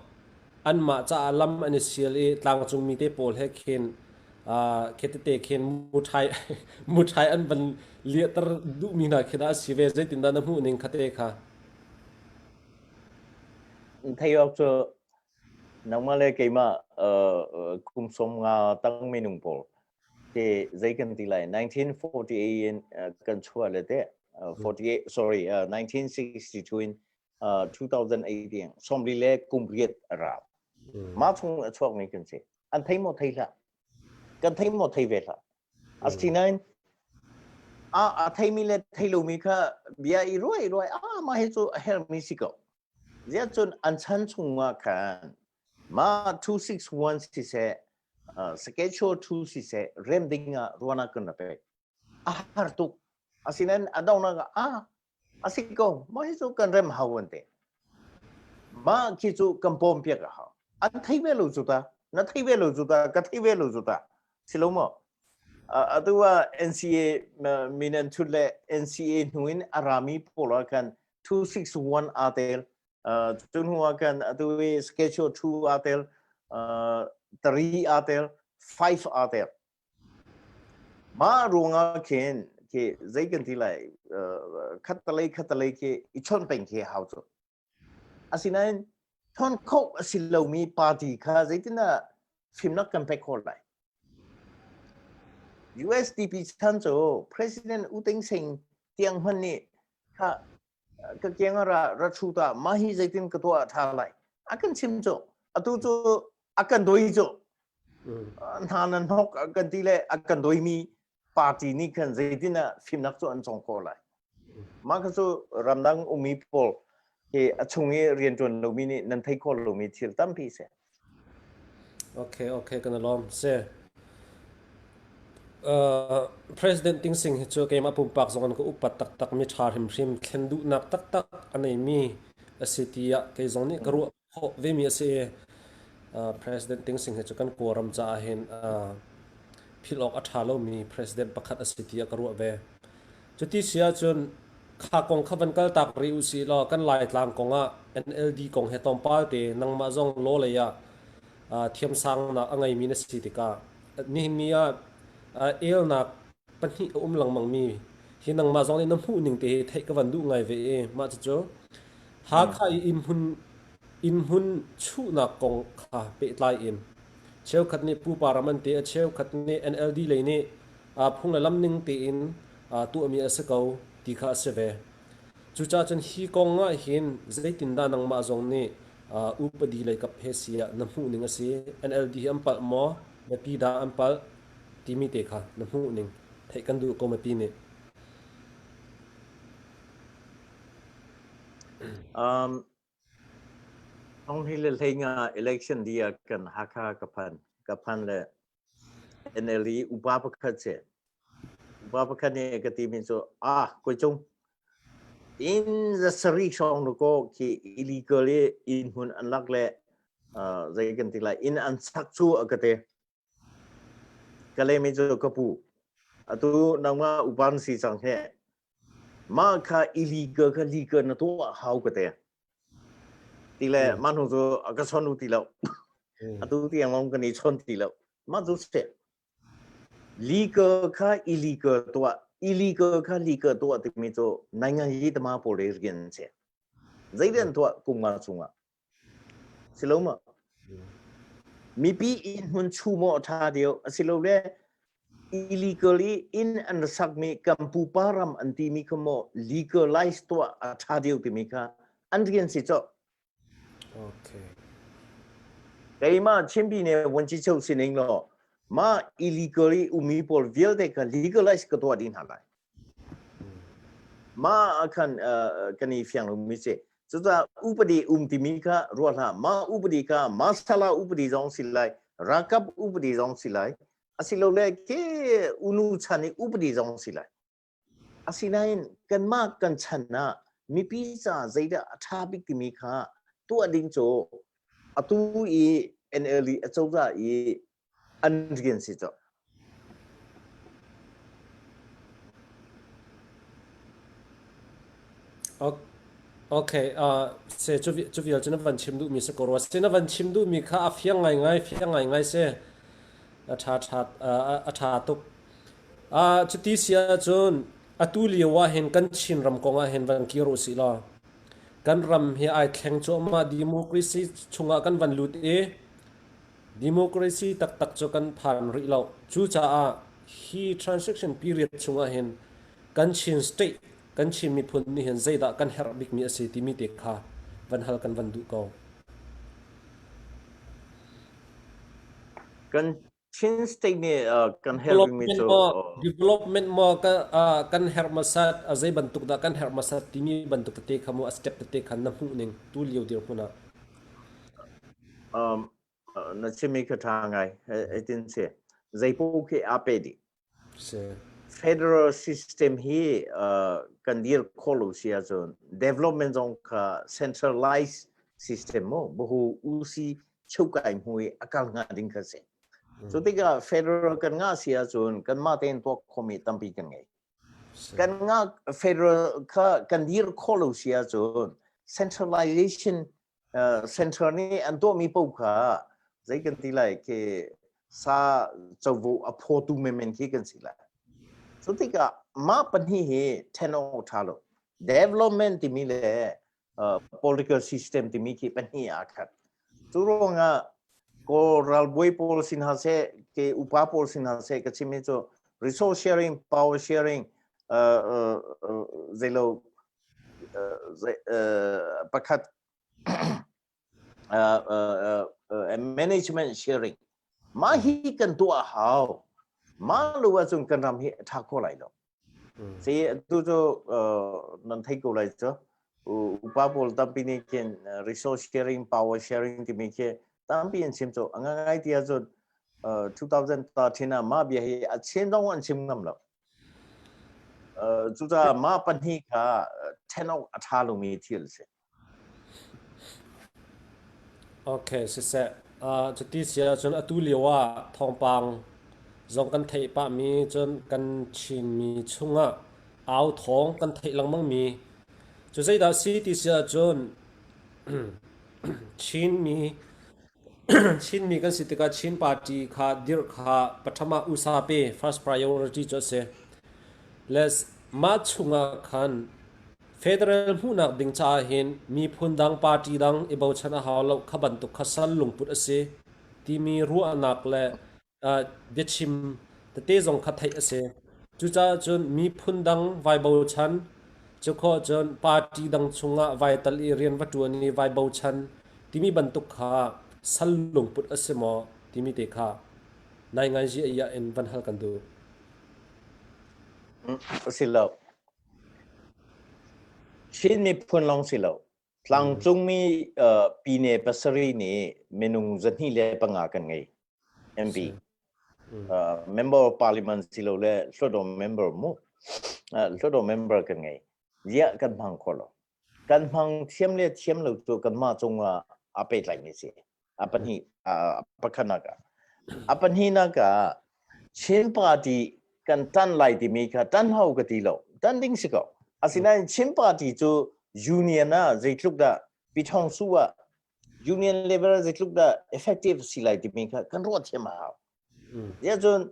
S1: anmah caah lam an i sial i tlangcungmi te pawl he khin khetete khin muṭhai muṭhai an van liahter duhmi hna khi dah a si ve zeitindah na hmuh ning khate kha?
S2: Thei awk cu nangmah le keimah kum 50 tang minung pawl te zei kan ti lai 1948 in kan chuah le te 48 sorry 1962 in 2008 tiang 40 le kum riat a rau mah chung a chuakmi kan si an thei maw thei hlah kan thei maw thei ve hlah asinain a a theimi le thei lomi kha bia i ruai ruai a mah hi cu a hermi si ko ziah cun an chan chungah khan ma 261 siseh schedule 2 siseh rem ding ah ruana kan ra pek a har tuk asinain a donghnak ah a a si ko mah hi cu kan rem hau an ti mah khi cu kan pawm piak a hau an thei ve lo cu ta na thei ve lo cu ta ka thei ve lo cu ta si lo maw atu ah NCA min an thut le NCA hnu in a rami pawl ah khan 261 aa tel cu hnu ah khan atu i schedule 2 aa tel. Tari aa tel, five aa tel. Mah ruangah khin khi zei kan ti lai khattalei khattalei khi i chawnh peng khi hau cu. Asinain chawnh kho a si lomi party kha zeitindah fimnak kan pek khawh lai? USDP chan cu President U Thein Sein tiang hmanh nih kha ka kiang ah ra ra thu ta mah hi zeitin ka tuah tha lai a kan chim cu atu cu a kan doi cu hna nan hnok kan ti le a kan doimi party nih khan zeitin ah fimnak cu an cong ko lai mah kha cu ramdang ummi pawl hi a chung i rianṭuan lomi nih nan thei khawh lomi thil tampi si.
S1: Okay, okay, kan lawm. Se. President Ting Sing hi cu keimah pumpak zong an ka upat taktak mi ṭha hrimhrim thlen duhnak taktak a neimi a si tiah kei zong nih ka ruah khawh vemi a si i President Ting Sing hi cu kan Kawlram caah hin philh awk a ṭha lomi president pakhat a si tiah ka ruah ve. Cuti si ahcun kha kong kha van kaltak rih usih law kan Laitlang kong ah NLD kong he tlawmpal te nangmah zong law lei ah thiamsangnak a ngeimi na si tikah nihin ni ah elnak pahnih a um lengmangmi hi nangmah zong nih na hmuh ning te hi theih ka van duh ngai ve i mah cucu Hakha i innhmun chuhnak kong kha pehtlai in cheukhat nih pupa ram an ti a cheukhat nih NLD lei nih phung le lam ning tein tuahmi a si ko ti kha a si ve. Cucaah cun hi kong ah hin zeitindah nangmah zong nih upadi lei kap he si ah na hmuh ning a si? NLD hi an palh maw? Mipi dah an palh? Timi te kha na hmuh ning theih kan duh ko mipi nih.
S2: Thong hi le hlei nga election di ah kan Hakha ka phan. Ka phan le NLD upa pakhat si. Upa pakhat nih ka timi cu ah koi cung in zasari hrawng nu ko khi illegal i inn hmun an lak le zei kan ti lai inn an sak cu a ka ti. Ka lemi cu ka pu atu nangmah upa na si cang he mah kha illegal kha legal na tuah hau ka te. Ti le mah hnu cu a ka chon u ti lo. Atu tiang lawng kan i chon ti lo. Mah cu si. Legal kha illegal tuah, illegal kha legal tuah timi cu naingan yi tama pawl re rian si. Zeidan tuah kum nga chungah? Si lo ma? Mipi inn hmun chu maw a ṭha deuh asilole illegally inn an rak sakmi kan pupa ram an timi kha maw legalize tuah a ṭha deuh timi kha an rian si cawh.
S1: Okay.
S2: Keimah Chinpi ne vuanci cheu sining law mah illegally ummi pawl vialte kha legalize ka tuah dih hna lai. Mah ah khan kan i fiang lomi si. Cucaah upadi um timi kha ruah hlah. Mah upadi kha masala upadi zong si lai, ralkap upadi zong si lai, asilole ke unu chan i upadi zong si lai. Asinain kanmah kan chan ah mipi ca zeidah a ṭha bik timi kha tuah ding cu atu i NLD acozah i an rian si cu.
S1: Okay, se cu vial cu na van chim duhmi si ko rua. Se na van chim duhmi kha a fiang ngaingai, fiang ngaingai si. A ṭha ṭha a ṭha tuk. Cuti si ahcun atu lio ah hin kan Chinram kong ah hin van kir usih law kan ram hi ai thleng cuahmah democracy chungah kan van lut i Democracy taktak cu kan phan rih lo. Cucaah hi transition period chungah hin kan Chin state, kan Chin miphun nih hin zeidah kan herh bikmi a si timi te kha van hal kan van duh ko.
S2: Kan Chin state nih kan herh bikmi cu
S1: development maw kan herh hmasat, a zei bantuk dah kan herh hmasat timi bantuk tete kha mu a step tete kha na hmuh ning tu lio dirhmun ah.
S2: Na chimmi kha ṭha ngai. Hitin si. Zeipaoh khi aa pe dih.
S1: Si.
S2: Federal system hi kan dir khawh lo si ahcun development zong kha centralized system mu buhu usi cheukai hmu i a kal hnga ding kha si. Cu tikah federal kan ngah si ahcun kanmah tein tuak khomi tampi kan ngei. Kan ngah federal kha kan dir khawh lo si ahcun centralization center nih an tuahmi paoh kha Zei kan ti lai khi sa covo a phawtu menmen khi kan si lai. Cu tikah mah pahnih hi then awk ṭha lo. Development timi le political system timi khi pahnih aa khat. Cu ruangah Kawl ralbawi pawl sin hna seh, ke upa pawl sin hna seh ka chimmi cu resource sharing, power sharing, zeilo pakhat management sharing mah hi kan tuah hau. Mah lo ahcun kan ram hi a ṭha kho lai lo. Si tu cu nan thei ko lai cu upa pawl tampi nih khin resource sharing power sharing timi khi tampi an chim cu a ngai ti ahcun 2013 ah mah bia hi a chin dong an chim ngam lo. Cucaah mah pahnih kha then awk a ṭha lomi thil a si.
S1: Okay, siseh. Cuti si ahcun atu lio ah thawngpang zong kan theih pahmi cun kan Chinmi chungah au thawng kan theih lengmangmi cu zeidah si ti si ahcun Chinmi Chinmi kan si tikah Chin party kha dirh kha patham ah usape first priority cu a si. Le mah chungah khan Federal hmuhnak ding caah hin miphun dang party dang i bochan a hau lo kha bantuk kha sal lungput a si timi ruahnak le biachim tete zong kha theih a si. Cucaah cun miphun dang vai bochan, cu khawh cun party dang chungah vai tal i rian va ṭuan i vai bochan timi bantuk kha sal lungput a si maw timi te kha nainganzi a in van hal kan duh.
S2: A si lo. Chin miphun lawng si lo. Tlangcungmi pine pasarih nih minung 205 kan ngei. MP. Member of Parliament si lo le Hluttaw member mu. Hluttaw member kan ngei. Ziah kan hmang kho lo. Kan hmang thiam le thiam lo cu kanmah cungah aa pehtlaimi si. A pahnih pakhatnak ah. A pahnihnak ah Chin party kan tan lai timi kha tan hau ka ti lo. Tan ding si ko. Asinain Chin party cu union ah zeitluk dah Pithong su ah union level ah zeitluk dah effective si lai timi kha kan ruah thiam a hau. Ya cun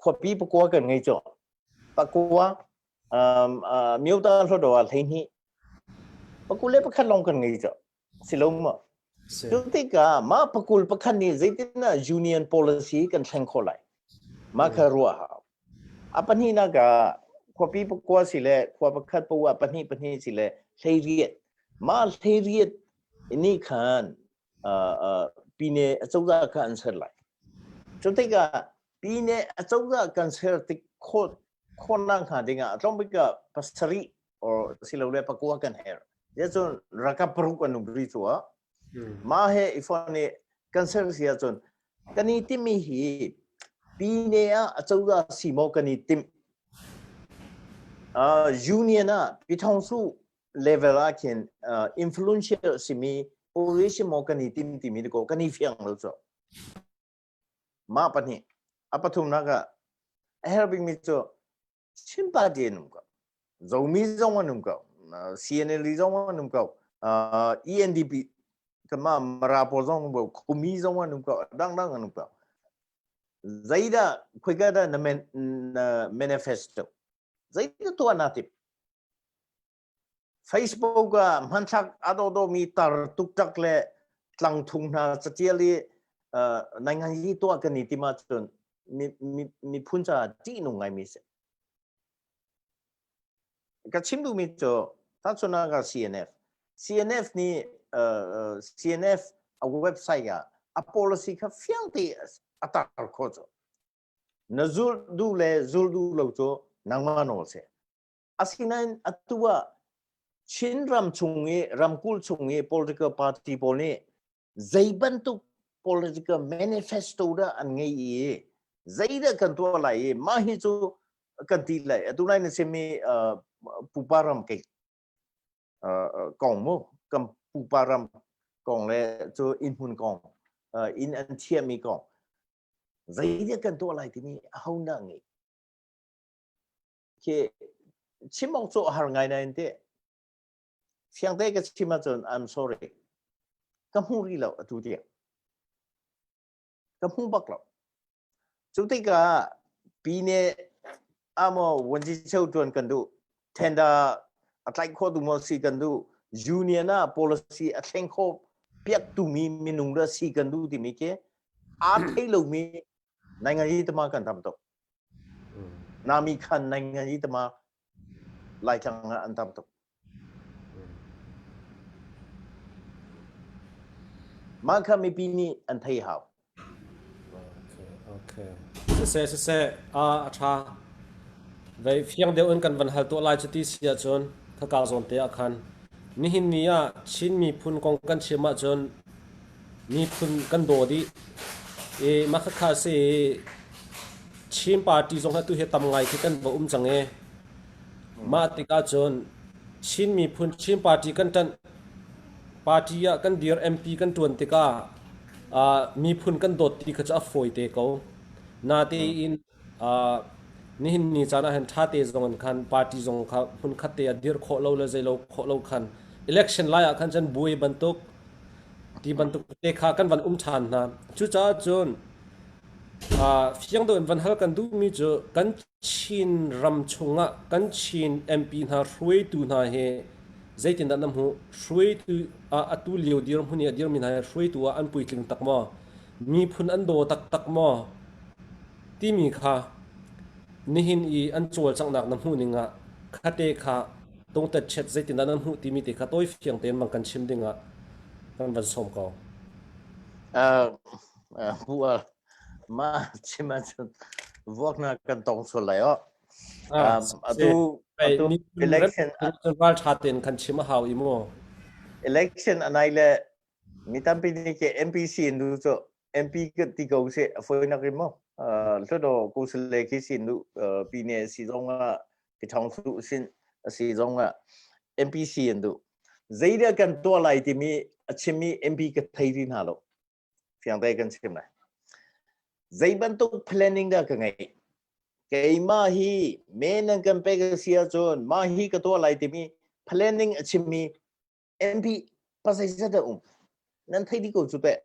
S2: khuapi pakua kan ngei cu. Pakua myota hluttaw ah 12 pakul le pakhat lawng kan ngei cu. Si lo maw? Cu tikah mah pakul pakhat nih zeitindah union policy kan thleng khawh lai? Mah kha ruah hau. A pahnihnak ah khuapi pakua si le khua pakhat paoh ah pahnih pahnih si le 18. Mah 18 nih khan pine acozah kha an ser lai. Cu tikah pine acozah kan ser tik khawh khawhnak hnga dingah a tlawm bik ah pasarih or silole pakua kan herh. Cun ralkap paruk an um ri cu ah mah he i phone i kan ser si ahcun kan i timmi hi pine ah acozah si maw kan i timh union ah Pithongsu level ah khin influential simi position maw kan i tim timi ko kan i fiang lo cu mah pahnih a pathumnak ah a herh bikmi cu Chin party an um ko. Zomi zong an um ko. CNLD zong an um ko. ENDP kama Mara pawl zong um ko. Khumi zong an um ko. Dangdang an um ko. Zeidah khoika dah na, na manifesto? Zeidah tuah na timh? Facebook ah hmanthlak a dawdawmi tar tuktak le tlangthung hna catial i naingan hi tuah kan i tim ahcun miphun caah ṭihnung ngaimi si. Ka chim duhmi cu tahchunhnak ah CNF. CNF nih CNF a website ah a policy kha fiang te a tar khawh cu. Na zulh duh le zulh duh lo cu nangmah nawl si. Asinain atu ah Chin ram chung i ramkulh chung i political party pawl nih zei bantuk political manifesto dah an ngei i zeidah kan tuah lai i mah hi cu kan ti lai atu lai na chimmi pupa ram kei kong mu kan pupa ram kong le cu innhmun kong inn an thiahmi kong zeidah kan tuah lai timi aho dah ngei Khi chim awk cu a har ngai nain teh fiangte ka chim ahcun I'm sorry. Ka hmu rih lo atu tiang. Ka hmu bak lo. Cu tikah pine amo wanzi cheu tuan kan duh. Tender a tlaih khawh tu maw si kan duh. Union ah policy a thleng kho piak tu mi minung dah si kan duh timi khi aa thei lomi nainganyi tama kan tam tuk. Nami khan nainganyi tama Laitlang ah an tam tuk. Mah kha mipi nih an thei hau.
S1: Okay, okay. Siseh, siseh, a ṭha. Vei fiang deuh in kan van hal tuah lai cu ti si ahcun khaka zawn te ah khan nihin ni ah Chin miphun kong kan chim ahcun miphun kan daw dih. I mah khakha si i Chin party zong atu hi tam ngai khi kan va um cang i mah tikah cun Chin miphun Chin party kan ṭanh party ah kan dir MP kan ṭuan tikah miphun kan dawt ti kha cu a fawi te ko. Natein nihin ni caan ah hin ṭha te zong in khan party zong kha hmunkhat te ah dir khawh lo le zeilo khawh lo khan election lai ah khan cun buai bantuk ti bantuk te kha kan van um ṭhan hna. Cucaah cun Fiang deuh in van hal kan duhmi cu kan Chin ram chungah kan Chin MP hna hruaitu hna hi zeitindah na hmuh? Hruaitu ah atu lio dirhmun i a dirmi hna hi hruaitu ah an puitling tak maw? Miphun an daw taktak maw? Timi kha nihin i an cawlcanghnak na hmuh ning ah khate kha tungtet chet zeitindah na hmuh timi te kha tawi fiang tein bang kan chim ding ah kan van sawm ko.
S2: Bual ma chim ahcun vuaknak kan tong sual lai aw. Atu atu election
S1: ral tha ten kan chim a hau i mu.
S2: Election anai le mi tampi nih ke MPC in du cu MP ka ti ko se foi nak rim mo. Hludo kusle khi sin du pi ne si zong ah ki thong su sin si zong ah MPC in du. Zeidah kan tuah lai timi a chimmi MP ka thei ri hna lo. Fiang te kan chim lai. Zei bantuk planning dah ka ngeih? Keimah hi me nan kan pek a si ahcun mah hi ka tuah lai timi planning a chimmi MP pazeizat dah um? Nan thei dih ko cu teh.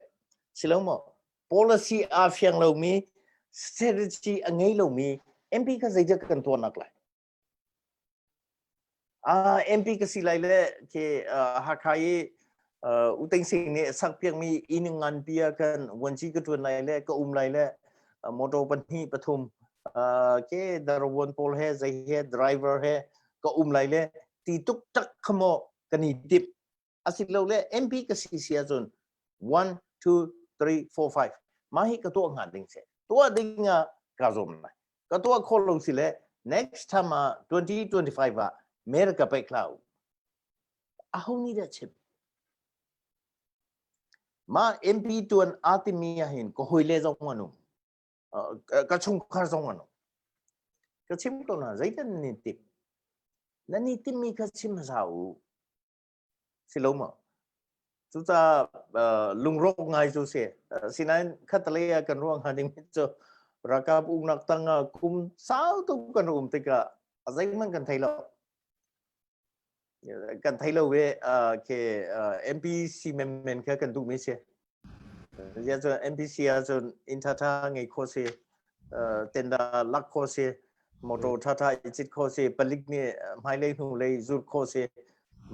S2: Si lo maw? Policy aa fiang lomi, strategy a ngei lomi MP kha zeidah kan tuahnak lai? MP ka si lai le khi Hakha i U Ting Sing nih sakpiakmi inn nganpi ah khan vuanci ka ṭuan lai le ka um lai le motor pahnih pathum ke daravuan pawl he zei he driver he ka um lai le ti tuktak kha maw kan i timh. Asilole MP ka si si ahcun 1, 2, 3, 4, 5 mah hi ka tuah hnga ding si. Tuah ding ah kaa zuam lai. Ka tuah khawh lo si le next time ah 2025 ah America pek hlah u. Aho nih dah chim? Mah MP tuan aa timi ah hin ka hawile zong an um. Ka chungkhar zong an um. Ka chim ko na zeitin nan i tim? Nan i timmi kha chim hmasa u. Si lo maw? Cucaah lungrawk ngai cu si. Sinain khatalei ah kan ruah hnga ding cu ralkap uknak tang ah kum sau tuk kan um tikah a zeihmanh kan thei lo. Kan thei lo ve ke MPC menmen kha kan duhmi si. Zia cun NPC ahcun inn ṭhaṭha ngei khawh si, tender lak khawh si, motor ṭhaṭha i cit khawh si, palik nih hmailei hnulei zulh khawh si.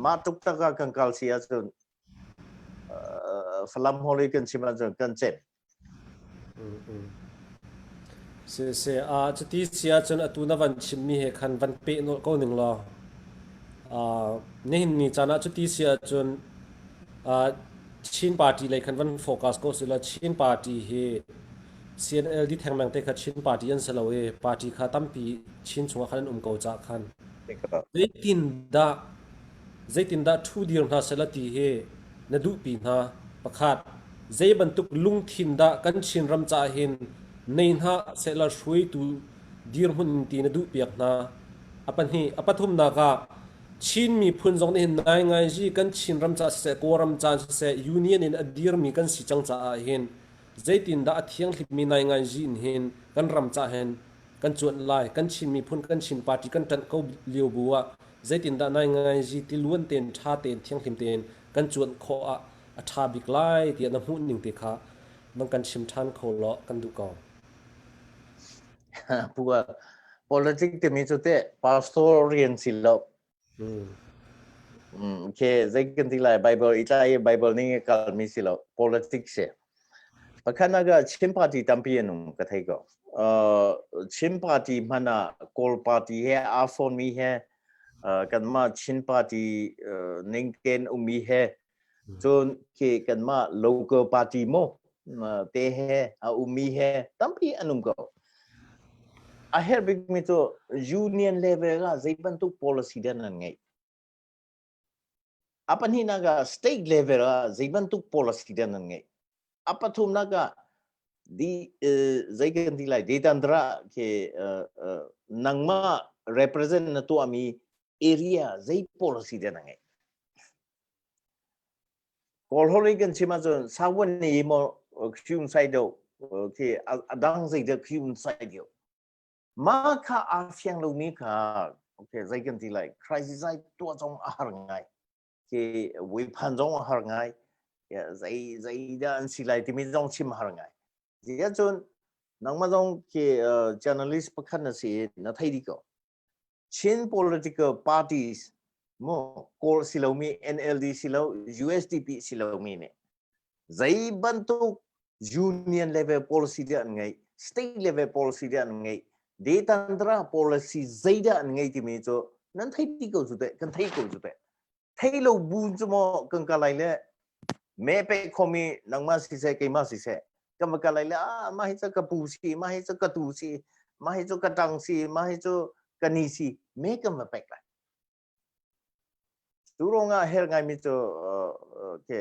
S2: Mah tuk tak ah kan kal si ahcun Falam hall i kan chim ahcun kan cem.
S1: Siseh, cuti si ahcun atu na van chimmi he khan van peh nolh ko ning law nihin ni caan ah cuti si ahcun Chin party lei khan van focus ko sila Chin party hi CNLD thengmang te kha Chin party an si lo i party kha tampi Chin chungah khan an um ko caah khan zeitindah zeitindah ṭhu dir hna sehla ti hi na duhpi hna. Pakhat, zei bantuk lungthin dah kan Chinram caah hin nei hna sehla hruaitu dirhmun in ti na duhpiak hna. A pahnih, a pathumnak ah Chin miphun zong nih hin naingaiji kan Chinram caah siseh, Kawlram caan siseh, Union in a dirmi kan si cang caah hin zeitindah a thianghlimmi naingaiji in hin kan ram caah hin kan cuanh lai, kan Chin miphun, kan Chin party kan ṭanh ko lio bu ah zeitindah naingaiji tiluan tein, ṭha tein, thianghlim tein kan cuanh khawh ah a ṭha bik lai tiah na hmuh ning te kha van kan chim ṭhan kho law kan duh ko.
S2: Puka politic timi cu teh pastor rian si lo. Okay, zei kan ti lai Bible i tlai Bible ning i kalmi si lo politics si. Pakhatnak ah Chin party tampi an um ka thei ko. Chin party hmanh ah Kawl party he aa fawnmi he kanmah Chin party ning tein ummi he cun khi kanmah local party maw te he a ummi he tampi an um ko. A herh bikmi cu union level ah zei bantuk policy dah nan ngeih? A pahnihnak ah state level ah zei bantuk policy dah nan ngeih? A pathumnak ah di zei kan ti lai detandra khi nangmah represent na tuahmi area zei policy dah na ngeih? Kawl holh in kan chim ahcun sawan ni maw khium sai deuh khi a dang zei deuh khium sai deuh. Mah kha aa fiang lomi kha okay zei kan ti lai crisis ai tuah zong a har ngai. Khi wiphan zong a har ngai. Zei zei dah an si lai timi zong chim a har ngai. Ziah cun nangmah zong khi journalist pakhat na si i na thei dih ko. Chin political parties mu Kawl si lomi NLD si lo USDP si lomi nih zei bantuk union level policy dah an ngeih state level policy dah an ngeih detantra policy zeidah an ngei timi cu nan thei ti ko cu teh kan thei ko cu teh thei lo bu cu maw kan ka lai le me pe khomi nangmah siseh keimah siseh kan va ka lai le ah mah hi cu ka pu si mah hi cu ka tu si mah hi cu ka tang si mah hi cu ka ni si me kan va pek lai tu rongah her ngai mi cu ke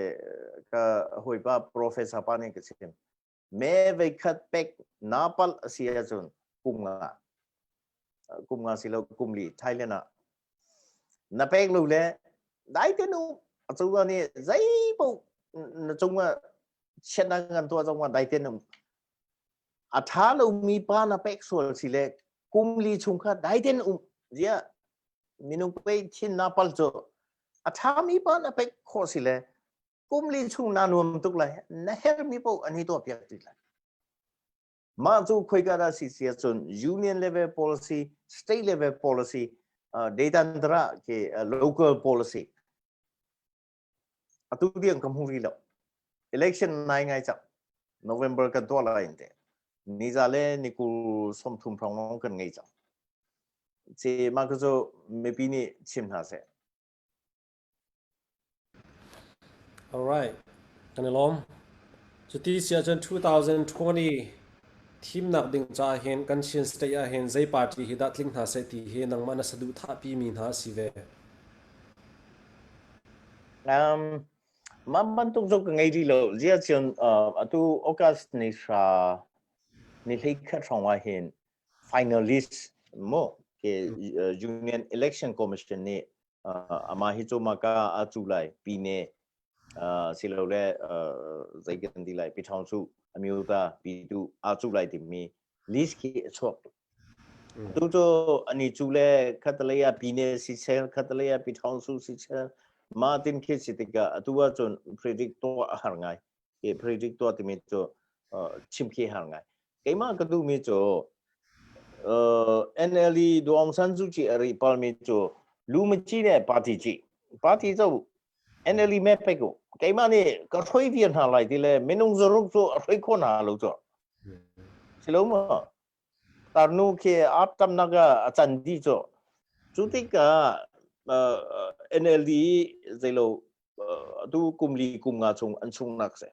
S2: ka hawipa professor pa nih ka chim me veikhat pek na pal a si ahcun kum nga kum nga si lo kum li Thailand ah na pek lo le dai te nu a cunga nih zei paoh na cungah chiatnak ngan tuah zong ah dai te nu a tha lomi pa na pek sual si le kum li chung kha dai ten um zia minung pe thin na pal cu a thami pa na pek khawh si le kum li chung na nuam tuk lai na hermi paoh an hi tuah piak ti lai mah cu khoika dah si si ahcun union level policy state level policy data ke local policy atu tiang ka hmu rih lo election nai ngai cang November kan tuah lai te niza le ni kul 30 hrawng kan ngei cang ci mah cu mipi nih chim hna seh
S1: Alright, kan i lawm. Cuti si ahcun 2020 thimnak ding caah hin kan Chin state ah hin zei party hi dah tling hna seh ti hi nangmah na saduhthahpi mi hna a si ve.
S2: Um, mah bantuk zong ka ngei rih lo. Zia cun atu August ni hra ni hlei khat hrawng ah hin finalist mo ke Union Election Commission nih amah hi cu maka a cu lai pine silole zei kan ti lai Pyidaungsu amyota pitu a cu lai timi list khi a chuak tu cu ani cu le khatalei ah pine si chel khatalei ah Pyidaungsu si chel ma tin khi si tikah atu ahcun predict tuah a har ngai ke predict tuah timi cu chim khi har ngai keimah ka duhmi cu NLD Daw Aung San Suu Kyi a ri palmi cu lumaci le party ci party cu NLD me pek u keimah nih ka hroi viar hna lai ti le minung zaruk cu a hroi kho hna lo cu silo ma tarnu khi ap tamnak a can di cu cu tikah NLD zeilo atu kum li kum nga chung an chung nak se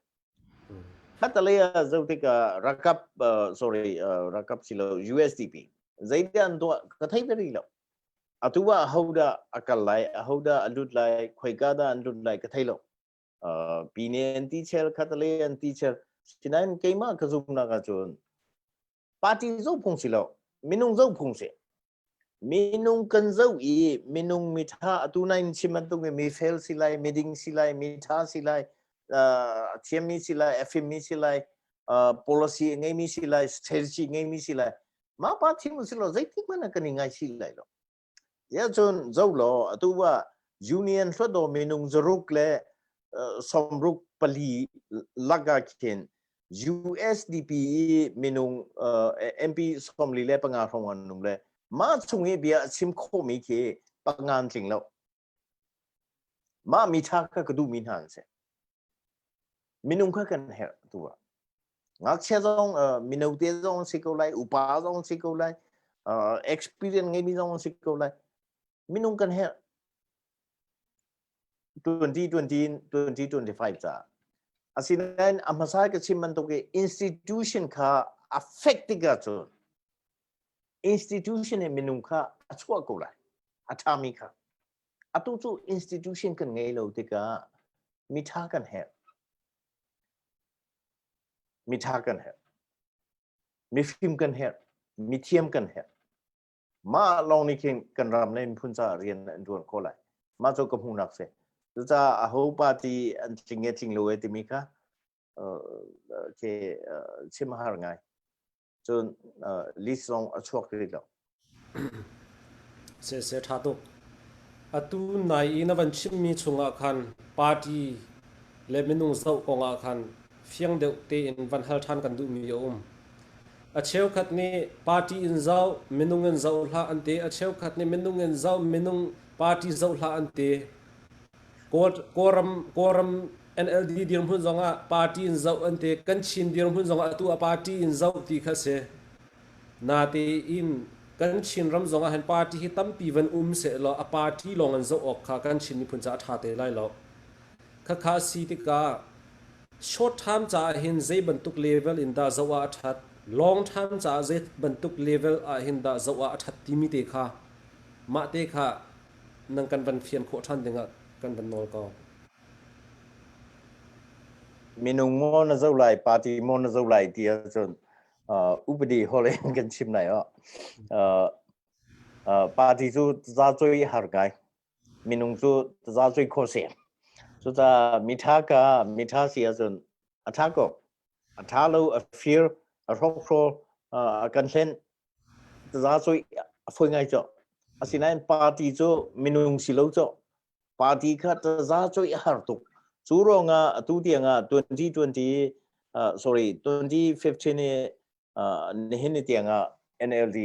S2: Khatalei ah zoh tikah rakap sorry rakap si lo USDP zeidah an tuah ka thei ve rih lo. Atu ah ahodah a kal lai, ahodah a lut lai, khoika dah an lut lai ka thei lo. Pine an ti chel, khatalei an ti chel. Sinain keimah ka zumnak ahcun party zoh phung si lo, minung zoh phung si. Minung kan zoh i minung mitha atu nain chim bantuk in mi fel si lai, miding si lai, mitha si lai, a thiammi si lai, a fimmi si lai, policy a ngeimi si lai, strategy ngeimi si lai. Mah pa thim si lo zeitik hmanh ah kan i ngaihchih lai lo. Ya cun zoh law atu ah union hluataw minung zaruk le 65. pali lak ah khin USDP i minung MP 45 hrawng an um le mah chung i bia a chim khawhmi khi panga an tling lo. Mah mi ṭha kha ka duhmi hna an si. Minung kha kan herh tu ah. Ngakchia zong mino te zong si ko lai, upa zong si ko lai, experience ngeimi zong si ko lai. Minung kan herh. 2020 2025 ca. Asinain a hmasa ka chim bantuk i institution kha a fek tikah cun institution in minung kha a chuah ko lai. A ṭhami kha. Atu cu institution kan ngei lo tikah miṭha kan herh. Miṭha kan herh. Mifim kan herh. Mithiam kan herh. Mah lawng nih khin kan ram le miphun caah rian an ṭuan khawh lai. Mah cu ka hmuhnak si. Cucaah aho party an tling e tling lo e timi kha khi chim a har ngai. Cun list zong a chuak rih lo.
S1: Seh ṭha tuk. Atu nai i na van chimmi chungah khan party le minung zoh kongah khan fiang deuh tein van hal ṭhan kan duhmi a um. A cheukhat nih party in zoh, minung in zoh hlah an ti. A cheukhat nih minung in zoh, minung party zoh hlah an ti. Kawlram NLD dirhmun zongah party in zoh an ti. Kan Chin dirhmun zongah atu a party in zoh ti kha si. Natein kan Chinram zong ah hin party hi tampi van um sehlaw a party lawng in zoh awk kha kan Chin miphun caah a ṭha te lai lo. Khakha si tikah short term caah hin zei bantuk level in dah zoh ah a ṭhat, long term caah zei bantuk level ah hin dah zoh ah a ṭhat timi te kha mah te kha nang kan van fian khawh ṭhan dingah kan van nawl ko.
S2: Minung maw na zoh lai, party maw na zoh lai ti ahcun upadi holh in kan chim lai oh. Party cu tazacuai har ngai. Minung cu tazacuai kho si. Cucaah mitha ka mitha si ahcun a tha ko. A tha lo, a fir, a hrokhrawl, a kan hlen. Tazacuai a foi ngai cu. Asinain party cu minung si lo cu. Party kha tazacuai a har tuk. Cu ruangah atu tiangah 2020 sorry 2015 i nihin ni tiangah NLD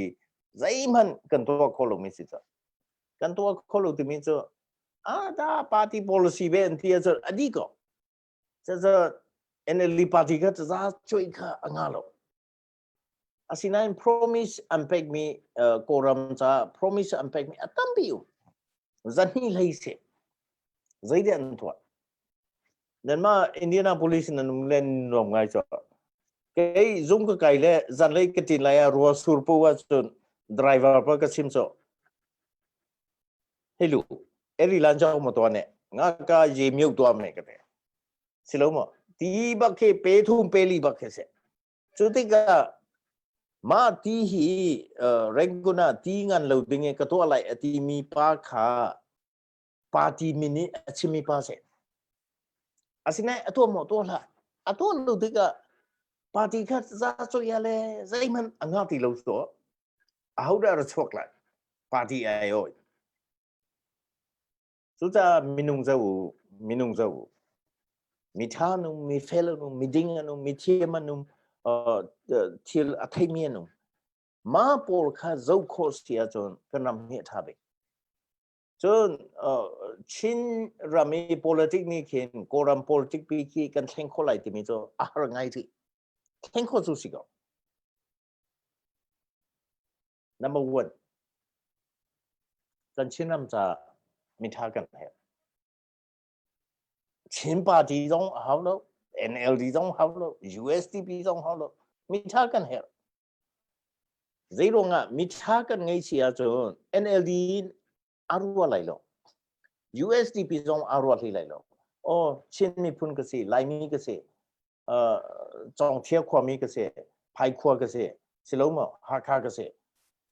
S2: zeihmanh kan tuah kho lomi si cu. Kan tuah kho lo timi cu ah da party policy ve an ti ahcun a dih ko. Cucu NLD party kha tazacuai kha a nga lo. Asinain promise an pekmi Kawlram caah promise an pekmi a tampi um. Zahnih hlei si. Zeidah an tuah? Nanmah Indianapolis nan um le nuam ngai cu. Kei zung ka kai le zanlei ka ṭin lai ah rua sur po ahcun driver pa ka chim cu. Hei lu, eri lan chau mo tuah ne. Nga ka ye miu tuah me ka te. Si lo mo. Ti bak khi pe thum pe li bak khi se. Cu tikah mah ti hi Rangoon ah ti ngan lo ding in ka tuah lai a timi pa kha party min nih a chimmi pa si. Asinain a tuah maw tuah hlah. A tuah lo tikah party kha za coia le zeihmanh a ngah ti lo cu ahodah ra chuak lai party ai oi. Cucaah minung zoh u, minung zoh u. Mitha an um, mifel an um, miding an um, mithiam an um, thil a theimi an um. Mah pawl kha zoh khawh si ahcun kan ram hi a ṭha bik. Cun Chin ram i politic nih khin Kawlram politic pi khi kan thleng khawh lai timi cu a har ngai rih. Thleng khawh cu si ko. Number one, kan Chinram caah mitha kan herh. Chin party zong a hau lo, NLD zong hau lo, USDP zong hau lo, mitha kan herh. Zei ruangah mitha kan ngei si ahcun NLD a rua lai lo. USDP zong a rua hlei lai lo. Oh, Chin miphun ka si, Laimi ka si, Cawngthia khuami ka si, Phai khua ka si, silo maw Hakha ka si.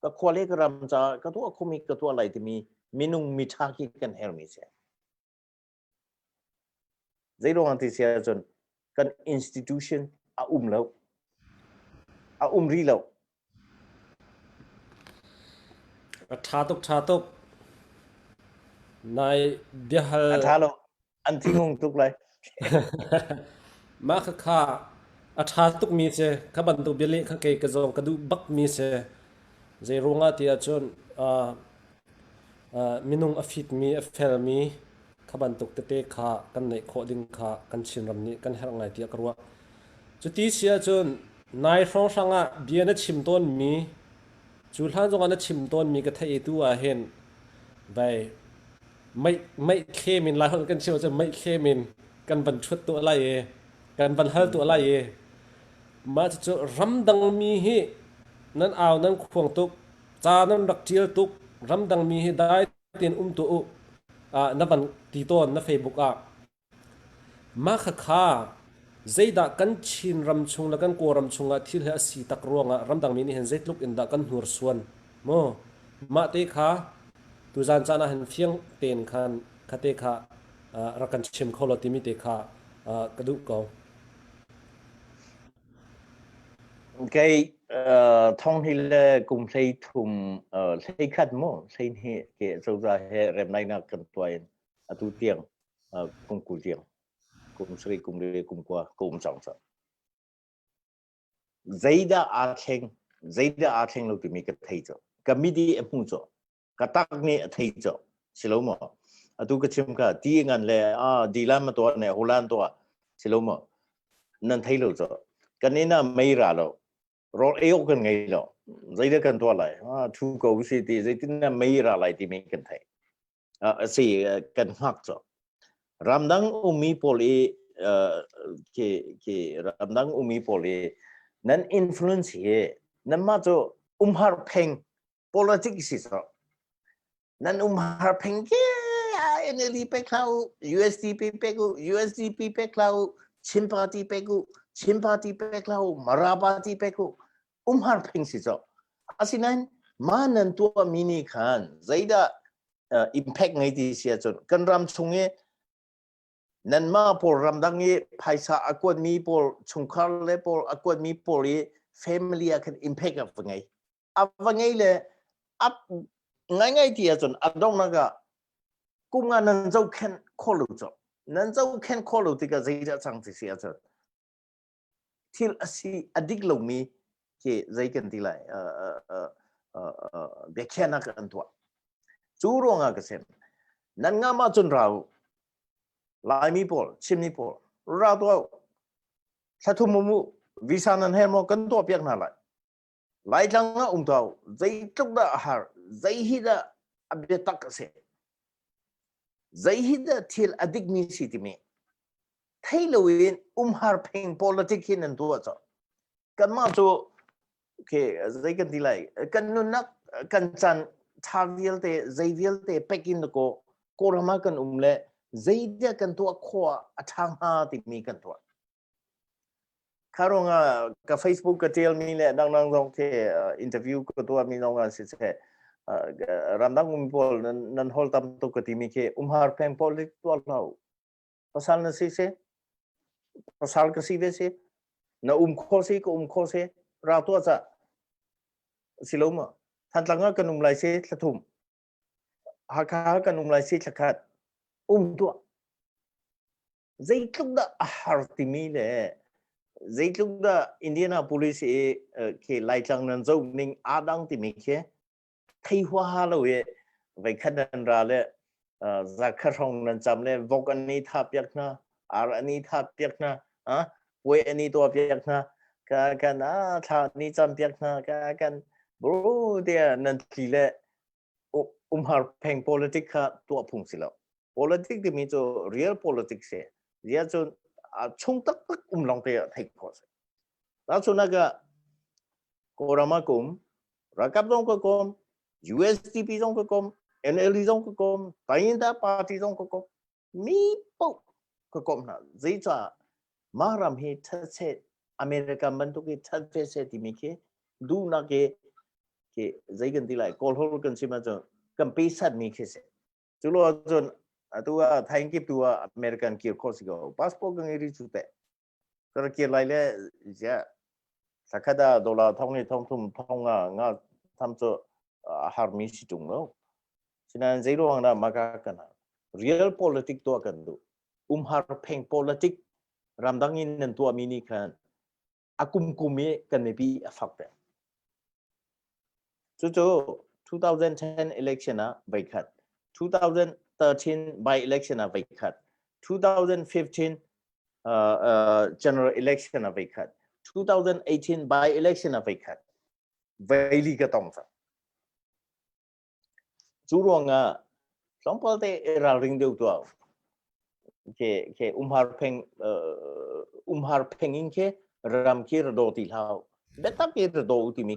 S2: Ka khua le ka ram caah ka tuah khomi ka tuah lai timi minung mitha khi kan hermi si. Zei ruang ti si ahcun kan institution a um lo. A um rih lo.
S1: A ṭha tuk, ṭha tuk. Nai biahal
S2: A ṭha lo. An thinghung tuk lai.
S1: Mah khakha a ṭha tukmi si. Kha bantuk bialeh kha kei ka zong ka duh bakmi si. Zei ruangah ti ahcun minung a fitmi, a felmi kha bantuk tete kha kan neih khawh ding kha kan Chinram nih kan herh ngai tiah ka ruah. Cuti si ahcun nai hrawnghrang ah bia na chim tawnmi, cu hlan zongah na chim tawnmi ka theih i tu ah hin vai meihthlem in Laiholh kan chim ahcun meihthlem in kan van ṭhuat tuah lai i kan van hal tuah lai i mah cucu ramdangmi hi nan au nan khuang tuk ca nan rak ṭial tuk ramdangmi hi dai tein um tuah u na van ti tawn na Facebook ah. Mah khakha zeidah kan Chinram chung le kan Kawlram chungah thil hi a si tak ruangah ramdangmi nih hin zeitluk in dah kan hnursuan maw? Mah te kha tuzaan caan ah hin fiang tein khan khate kha rak kan chim kho law timi te kha ka duh ko.
S2: Kei thong hi le kum hlei thum hlei khat mu hlei hnih ke cozah he remnainak kan tuah in atu tiang kum 20 tiang kum sarih kum li kum kua ka um cang cang. Zeidah aa thleng zeidah aa thleng lo timi ka thei cu ka midi a hmu cu ka tak nih a thei cu silo maw atu ka chim kha ti ngan le a dilan ma tuah ne hulan tuah silo maw nan thei lo cu kan inn ah mei ra lo rawl ei awk kan ngei lo zeidah kan tuah lai thu ko si ti zeitin na mei ra lai timi kan thei a si kan hngak cu ramdang ummi pawl i khi khi ramdang ummi pawl i nan influence hi nanmah cu umhar pheng politics si so nan umhar pheng ke NLD pek hlah u USDP pek u USDP pek hlah u Chin party pek u Chin party pek hlah u Mara party pek u umhar pheng si so asinain ma nan tuah mi nih khan zeidah impact ngei ti si ahcun kan ram chung i nanmah pawl ramdang i phaisa a kuatmi pawl chungkhar le pawl a kuatmi pawl i family ah khan impact a va ngei a va ngei le a ngaingai ti ahcun a donghnak ah kum nga nan zohkhenh khawh lo cu nan zohkhenh khawh lo tikah zeidah cang ti si ahcun thil a si a dik lomi khi zei kan ti lai biakhiahnak an tuah cu ruangah ka sim nan ngam ahcun ra u Laimi pawl Chinmi pawl ra tuah u thla thum um u visa nan her maw kan tuah piak hna lai Laitlang ah um tuah u zeitluk dah a har zei hi dah a biatak a si zei hi dah thil a dikmi si timi thei loin umhar pheng politic hin an tuah cawh. Kanmah cu okay, zei kan ti lai kan nunnak kan caan tha vialte zei vialte pek in ko Kawlram ah kan um le zeidah kan tuah khawh ah a ṭha hnga timi kan tuah. Kha ruangah ka Facebook ka ṭialmi le dangdang zong khi interview ka tuahmi zong ah siseh ramdang um pawl nan hol tam tuk ka timi khi umhar pheng politic tuah hlah u. Pasal na si si pasal ka si ve si na um kho si ka um kho si ra tuah ca si lo ma Thantlang ah kan um lai si thla thum Hakha kan um lai si thla khat um tuah zeitluk dah a har timi le zeitluk dah Indianapolis i khi Laitlang nan zoh ning aa dang timi khi thei huaha lo i veikhat nan ra le zakhat hrawng nan cam le vok an i tha piak hna ar an i tha piak hna puai an i tuah piak hna ka kan a thla ni cam piak hna ka kan bro tia nan tli le umhar pheng politic kha tuah phung si lo politic timi cu real politics si zia cun chung taktak um long te ah theih khawh si ta chunak ah Kawlram ah kum Ralkap zong ka kom, USDP zong ka kom, NLD zong ka kom, Tayinda party zong ka kom. Mi paoh ka kom hna. Zeicah mah ram hi thatse America bantuk hi that ve seh timi khi duhnak hi khi zei kan ti lai Kawl holh kan chim ahcun kan pesat mi khi si. Cu lo ahcun atu ah thaing kip tu ah American kir khawh si ko. Passport ka ngei rih cu teh. Ka rak kir lai le ziah thlakhat ah dollar thong le thong thum thong nga nga tham cu a harmi si ṭung lo. Sinain zei ruang dah maka kan real politic tuah kan duh. Umhar pheng politic ramdang in nan tuahmi nih khan a kumkum i kan mipi a fak peng. Cucu 2010 election ah voikhat, 2013 by election ah voikhat, 2015 general election ah voikhat, 2018 by election ah voikhat. Veili ka tong cang. Cu ruangah tlawmpal te i ralring deuh tuah. Ke ke umhar pheng umhar pheng in ke ram khi ra do ti hlau. Biatak i ra do timi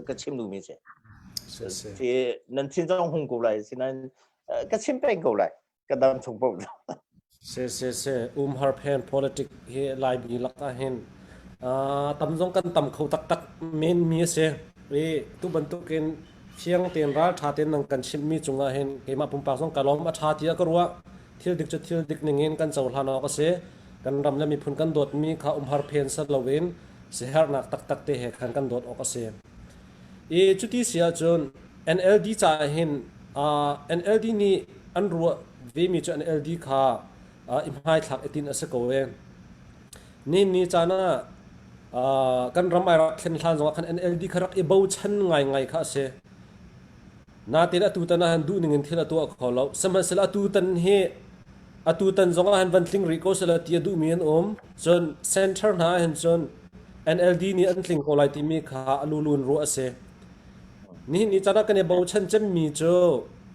S2: ka chim duhmi si. Si nan thin zong hung ko lai sinain ka chim peng ko lai. Ka dam chung paoh.
S1: Se se se umhar phen politic hi Laimi lak ah hin tam zong kan tam kho taktak men mi a si. I tu bantukin fiang tein ral ṭha tein nang kan chimhmi cungah hin keimah pumpak zong ka lawm a ṭha tiah ka ruah. Thil dik cu thil dik ningin kan cohlan awk a si. Kan ram le miphun kan dawtmi kha umhar phen sat loin siherhnak taktak te he khan kan dawt awk a si. I cuti si ahcun NLD caah hin NLD nih an ruah vemi cu NLD kha i hmaithlak i tinh a si ko e. Ni ni caan ah kan ram ai rak thlen hlan zongah khan NLD kha rak i bochan ngaingai kha a si. Natin atutan ah han duh ning in thil a tuah kho lo. Sihmanhsehlaw atutan hi atutan zongah han van tling rih ko sehla ti a duhmi an um. Cun center hna ah hin cun NLD nih an tling ko lai timi kha a lulu in ruah a si. Nihin ni caan ah kan i bochan cemmi cu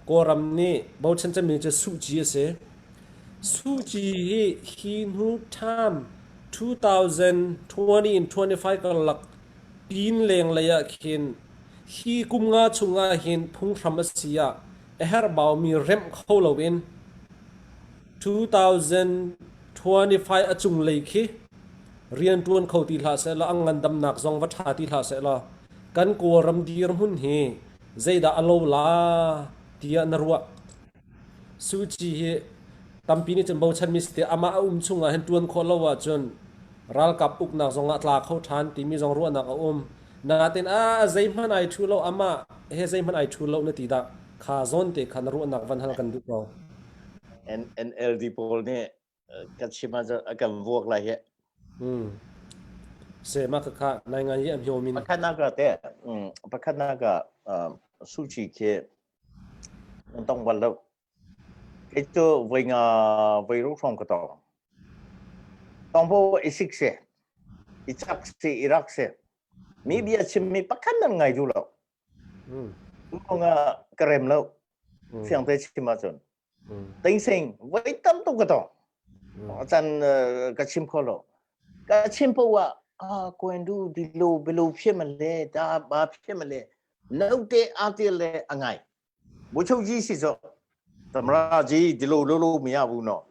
S1: Kawlram nih bochan cemmi cu Suh Kyi a si. Suh Kyi hi hi hnu term 2020 in 25 karlak pin lenglei ah khin hi kum nga chung ah hin phunghram a si ah a herhbaumi remh kho loin 2025 a cunglei khi rianṭuan kho ti hlah sehlaw a ngandamnak zong va ṭha ti hlah sehlaw kan Kawlram dirhmun hi zeidah a lo la tiah na ruah? Suu Kyi hi tampi nih cun bochanmi si tiah amah a um chungah hin ṭuan khawh lo ahcun ralkap uknak zongah tla kho ṭhan timi zong ruahnak a um. Natin a zeihmanh ai ṭhu lo amah he zeihmanh ai ṭhu lo na ti dah kha zawn te kha na ruahnak van hal kan duh ko.
S2: NLD pawl nih kan chim ahcun a kan vuak lai hi.
S1: Se ma ka kha nai ngai i a hmio min.
S2: Pakhatnak ah te pakhatnak ah Suu Kyi khi nan tong bal lo. Kei cu voi nga voi ruk hrawng ka tong. Tong po i sik si, i chak si, i rak si. Mi bia chimmi pakhat nan ngai duh lo. Nga ka rem lo. Fiang te chim ahcun. Tengseng voi tam tuk ka tong. Can ka chim kho lo. Ka chim po ah ah koin du di lo belo phye ma le da ba phye ma le note a te le a ngai. ဗိုလ်ချုပ်ကြီး ရှိစောသမရကြီးဒီလိုလုပ်လို့မရဘူးနော်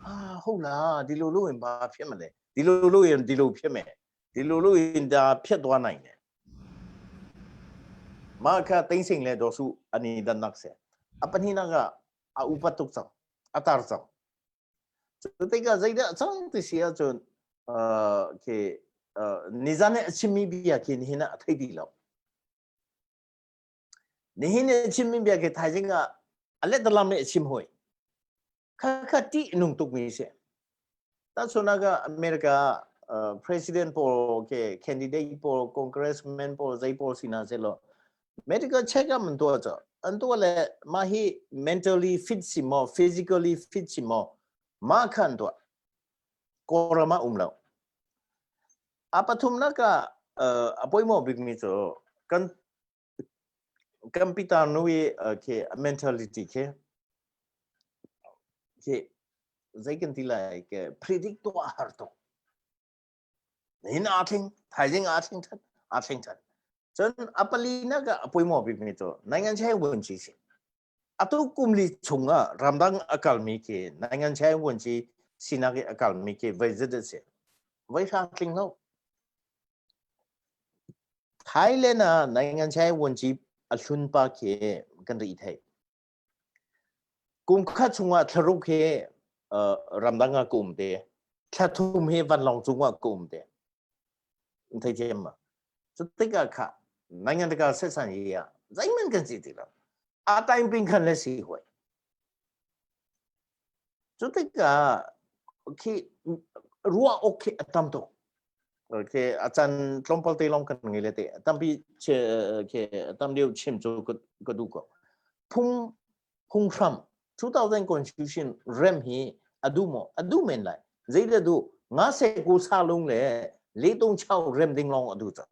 S2: ဟာဟုတ်လားဒီလိုလုပ်ရင်ဘာဖြစ်မလဲဒီလိုလုပ်ရင်ဒီလိုဖြစ်မယ်ဒီလိုလုပ်ရင်ဒါဖြစ်သွားနိုင်တယ်မာခသိန်းစိန်လဲဒေါ်စုအနေဒနက်ဆက်အပနိနာကအဥပတုဆောင်အတားဆောင်သူတိတ်ကစိတ်တဲ့အဆောင်တစီအချွန်အာခေနေဇာနဲ့အချင်းမီဘီယာခေနေနာအထိတ်ဒီလောက် Nihin i chimmi bia khi thaizing ah a letdalam nih a chim hoi. Khakha ṭih a nung tukmi a si. Tahchunhnak ah America uh, president pawl ke candidate pawl congressman pawl zei pawl si hna sehlaw medical check up an tuah cu an tuah le mah hi mentally fit si maw physically fit si maw mah kha an tuah Kawlram ah um lo. A pathumnak ah uh, a poimawh bikmi cu kan kan pitar nu i khi mentality khi khi zei kan ti lai ke predict tuah har tuk hin aa thling thaizing aa thling than aa thling than cun a pali nak ah a poimawh bik mi cu နိုင်ငံခြားဝန်ကြီးsi atu kum li chung ah ramdang a kalmi khi နိုင်ငံခြားဝန်ကြီးsinak i a kalmi khi voi zat si voi hra tling lo Thailand ah နိုင်ငံခြားဝန်ကြီး a hlun pa khi kan ri thei. Kum khat chungah thlaruk hi ramdang ah ka um te. Thla thum hi vanlawng cungah ka um te. Thei thiam ma? Cu tikah kha နိုင်ငံတကာဆက်ဆံရေးอ่ะzeihmanh kan si ti lo. A time ping khan le si hoi. Cu tikah Khi ruah awk khi a tam tuk. Okay, a can tlawmpal te lawng kan ngei le te. Tampi khi tam deuh chim cu ka duh ko. Phung phunghram 2000 constitution rem hi a duh maw? A duh men lai. Zei dah duh? Nga se ku sa lung le letung chau rem ding lawng a duh cang.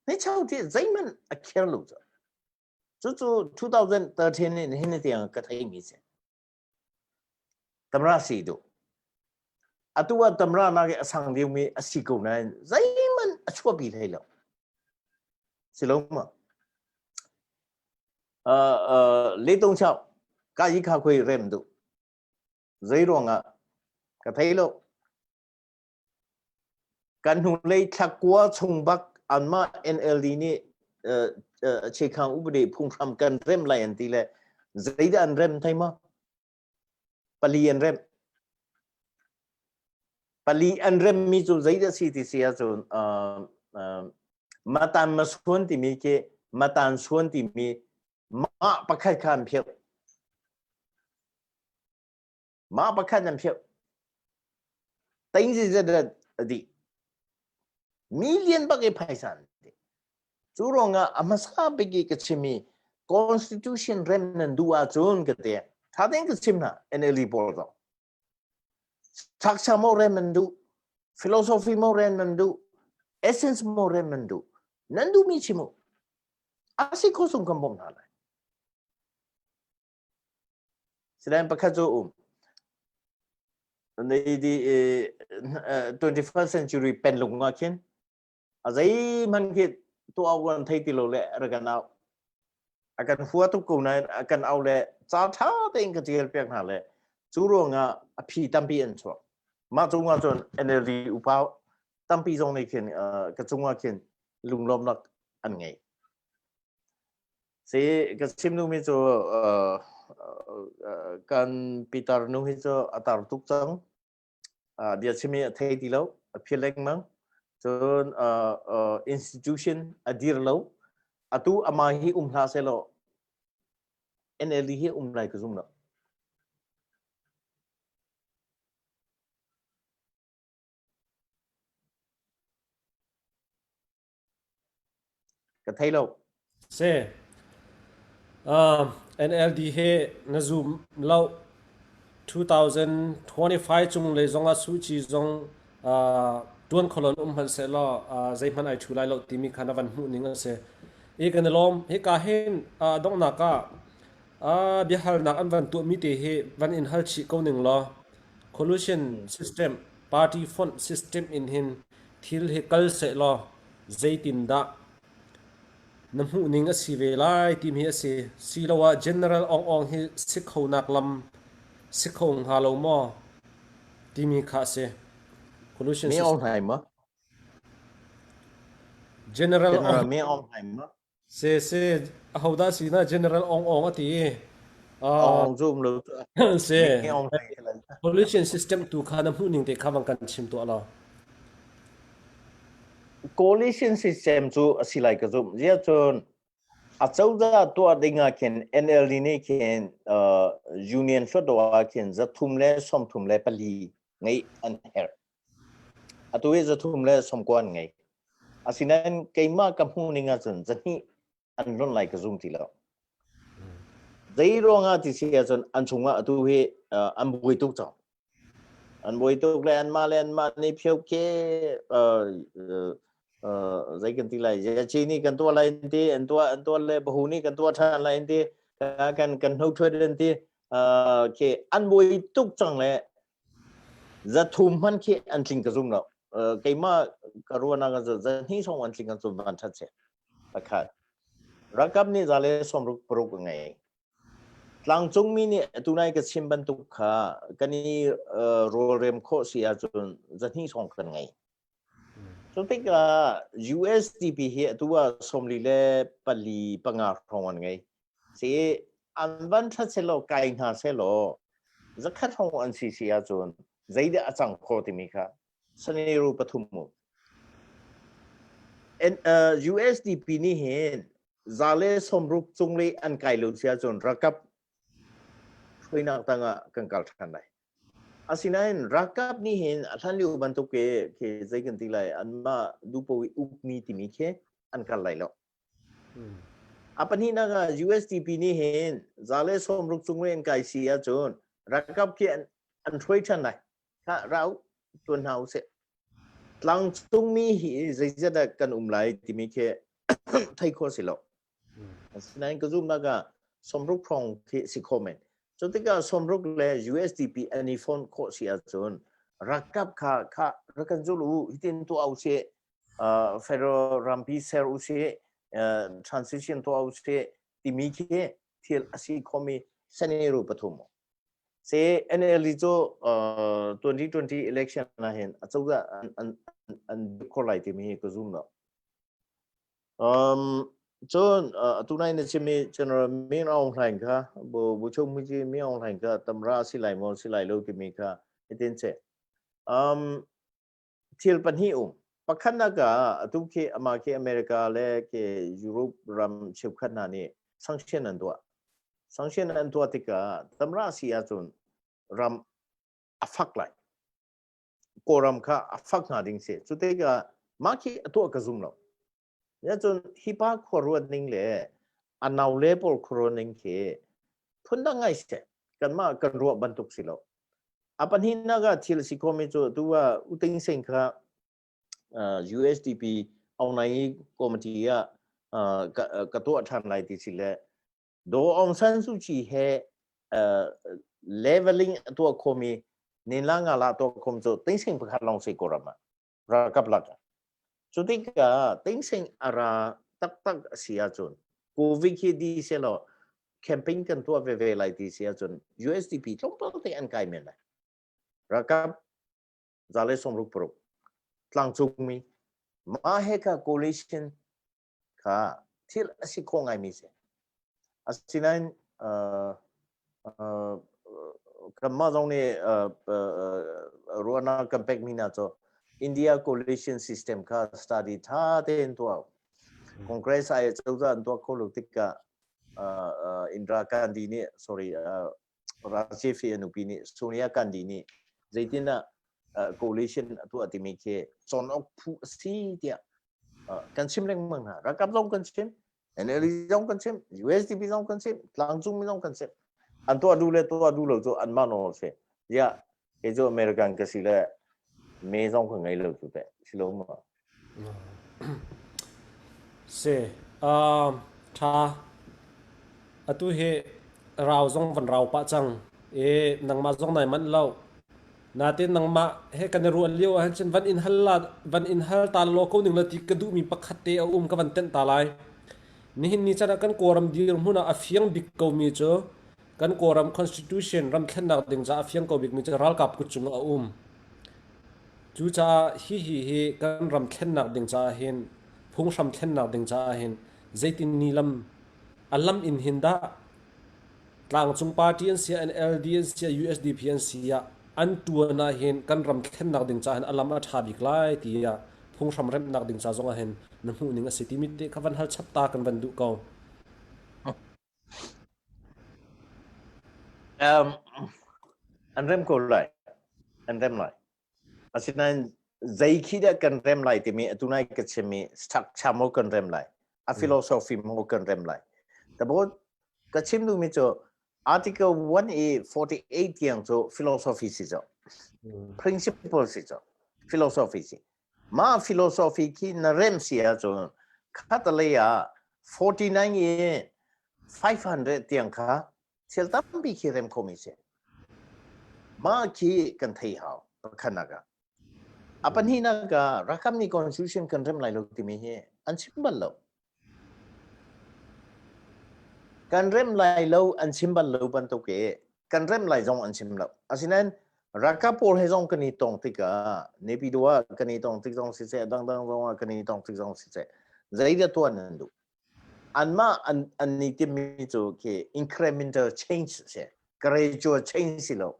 S2: Ni chau ti zeihmanh a kher lo cang. Cucu 2013 in hin tiang ka thei mi si. Tamra si duh. Atu ah tamra nak i a sang deuh mi a si ko nain zeihmanh a chuahpi hlei lo. Si lo ma? Leitung chau ka yi kha khui rem duh. Zei ruangah ka thei lo. Kan hnulei thla kua chung bak anmah NLD nih Chikhang upadi phunghram kan rem lai an ti le zeidah an rem thai maw? Pali an rem. Pali an remmi cu zeidah si ti si ahcun matan masuan timi khi matan suan timi mah pakhat kha an philh. Mah pakhat nan philh. Ting zizat a dih. Million bak i phaisa an dih. Cu ruangah a hmasa bik i ka chim i constitution rem nan duh ahcun ka ti. Tha tein ka chim hna NLD pawl zong. Structure mo rem nan duh. Philosophy mo rem nan duh. Essence mo rem nan duh. Nan duhmi chim u. A si kho sung kan bawmh hna lai. Sinain pakhat cu um. Di 21st century penlung ah khin a zeihmanh khi tuah awk an thei ti lo le rak kan au. A kan hua tuk ko nain a kan au le ca ṭha tein ka tial piak hna le cu ruangah a phi tampi an chuak. Mah cungah cun NLD upa tampi zong nih khin ka cungah khin lunglawmnak an ngei. Si ka chim duhmi cu kan pitar nu hi cu a tar tuk cang. Bia chim hi a thei ti lo, a phil lengmang. Cun institution a dir lo. Atu amah hi um hlah sehlaw NLD hi um lai ka zum lo. Ka thei lo.
S1: Si. NLD hi na zum lo. 2025 cung lei zong ah Suu Kyi zong tuan kholon um hmanh seh law zeihmanh ai thu lai lo timi kha na van hmuh ning a si. I kan i lawm. Hika hin donghnak ah biahalnak an van tuahmi te hi van in hal chih ko ning law coalition system party font system in hin thil hi kal seh law zeitindah na hmuhning a si ve lai timi a si. Siloah General Aung Aung hi si khonak lam si kho hnga lo maw timi kha a si. Coalition
S2: Me Aung Hlaing maw?
S1: General
S2: General Me Aung Hlaing maw?
S1: Se se ahodah si na General Aung Aung a ti i
S2: Aung zum lo
S1: se coalition system tu kha na hmuh ning te kha bang kan chim tuah law.
S2: Coalition system cu a si lai ka zumh. Zia cun a cozah tuah ding ah khin NLD nih khin union hluttaw ah khin 334 ngeih an herh. Atu hi 390 an ngei. Asinain keimah ka hmuh ning ahcun 200 an lonh lai ka zum ti lo. Zei ruangah ti si ahcun an chungah atu hi an buai tuk cang. An buai tuk le anmah le anmah nih phio ke zei kan ti lai Yachi nih kan tuah lai an ti an tuah an tuah le bahu nih kan tuah ṭhan lai an ti kan kan hno ṭhuat an ti ke an buai tuk cang le 300 hman khi an tling ka zum lo. Keimah ka ruahnak ah 200 song an tling an cu van ṭhat seh. Pakhat. Ralkap nih 166 a ngei. Tlangcungmi nih atu nai ka chim bantuk kha kan i rawlrem khawh si ahcun 200 song kan ngei. Cu tikah USDP hi atu ah 44 5 hrawng an ngei. Si an van ṭhat selaw kai hna selaw 100 hrawng an si si ahcun zeidah a cang kho timi kha scenario pathum mu. USDP nih hin 160 cunglei an kai lo si ahcun ralkap hruainak tangah kan kal ṭhan lai. Asinain ralkap nih hin a hlan lio bantuk ke khi zei kan ti lai anmah duhpoh i ukmi timi khi an kal lai lo. A pahnihnak ah USDP nih hin 160 cung in kai si ahcun ralkap khi an hruai ṭhan lai. Khah rau tuan hna usih. Tlangcungmi hi zeizat dah kan um lai timi khi thei khawh si lo. Asinain ka zumhnak ah 60 hrawng khi si kho men. Cu tikah 60 le USDP an i phone khawh si ahcun ralkap kha kha rak kan zul u hitin tuah usih federal rampi ser usih transition tuah usih timi khi thil a si khomi scenario pathum. Se NLD cu 2020 election ah hin a cozah an an khor lai timi hi ka zum lo. Cun atu nai na chimmi General Min Aung Hlaing kha bu bu chung mi Min Aung Hlaing kha tamra si lai maw si lai lo timi kha hitin che. Thil pahnih um. Pakhatnak ah atu khi amah khi America le khi Europe ram cheukhat hna nih sanction an tuah. Sanction an tuah tikah tamra si ahcun ram a fak lai. Kawlram kha a fak hnga ding si. Cu tikah mah khi a tuah ka zum lo. Cun hi pa khuaruat ning le a nau le pawl khuaruat ning khi phundang ngai si. Kanmah kan ruah bantuk si lo. A pahnihnak ah thil si khomi cu tu ah U Ting Sing kha USDP Aung Committee ah ka tuah ṭhan lai ti si le Daw Aung San Suu Kyi he leveling a tuah khomi ninla nga la tuah khom cu Ting Sing pakhat lawng si Kawlram ah ralkap lak ah. Cu tikah Ting Sing a ra taktak a si ahcun COVID hi di selaw campaign kan tuah veve lai ti si ahcun USDP tlawmpal te an kai men lai. Ralkap 166 tlangcungmi mah he kha coalition kha thil a si kho ngaimi si. Asinain kanmah zong nih ruahnak kan pekmi hna cu India coalition system kha study tha tein tuah. Congress ai cozah an tuah kho lo tikah Indira Gandhi nih sorry Rajiv hi a nupi nih Sonia Gandhi nih zeitindah coalition a tuah timi khi cawn awk phu a si tiah kan chim lengmang hna. Ralkap zong kan chim, NLD zong kan chim, USDP zong kan chim, tlangcungmi zong kan chim. An tuah duh le tuah duh lo cu anmah nawl si. Ziah, kei cu American ka si le me zong ka ngei lo cu teh. Si lo ma?
S1: Si. Tha. Atu hi rau zong van rau pah cang. I nangmah zong nai manh lo. Natin nangmah he kan i ruah lio ahhin cun van in hal la van in hal ta law ko ning la ti ka duhmi pakhat te a um ka van tenh ta lai. Nihin ni chan ah kan Kawlram dirhmun ah a fiang bik komi cu kan Kawlram constitution ram thlennak ding caah a fiang ko bikmi cu ralkap kut cung ah a um. Cucaah hihi hi kan ram thlennak ding caah hin phunghram thlennak ding caah hin zeitin ni lam a lam in hin dah tlangcung party an si ah NLD an si ah USDP an si ah an tuan ah hin kan ram thlennak ding caah hin a lam a ṭha bik lai tiah phunghram remhnak ding ca zong ah hin na hmuh ning a si timi te kha van hal chap ta kan van duh ko.
S2: An rem ko lai. An rem lai. Asinain zei khi dah kan rem lai timi atu nai ka chimmi structure maw kan rem lai. A philosophy maw kan rem lai. Tabo ka chim duhmi cu Article 1 i 48 tiang cu philosophy si cu. Principle si cu. Philosophy si. Mah philosophy khi na rem si ahcun khatalei ah 49 i 500 tiang kha thil tampi khi rem khomi si. Mah khi kan thei hau pakhatnak ah. A pahnihnak ah rakam nih constitution kan rem lai lo timi hi an chim bal lo. Kan rem lai lo an chim bal lo bantuk i kan rem lai zong an chim lo. Asinain ralkap pawl he zong kan i tong tikah Naypyidaw ah kan i tong tik zong siseh, dangdang zong ah kan i tong tik zong siseh, zeidah tuah nan duh? Anmah an i timmi cu khi incremental change si. Gradual change si lo.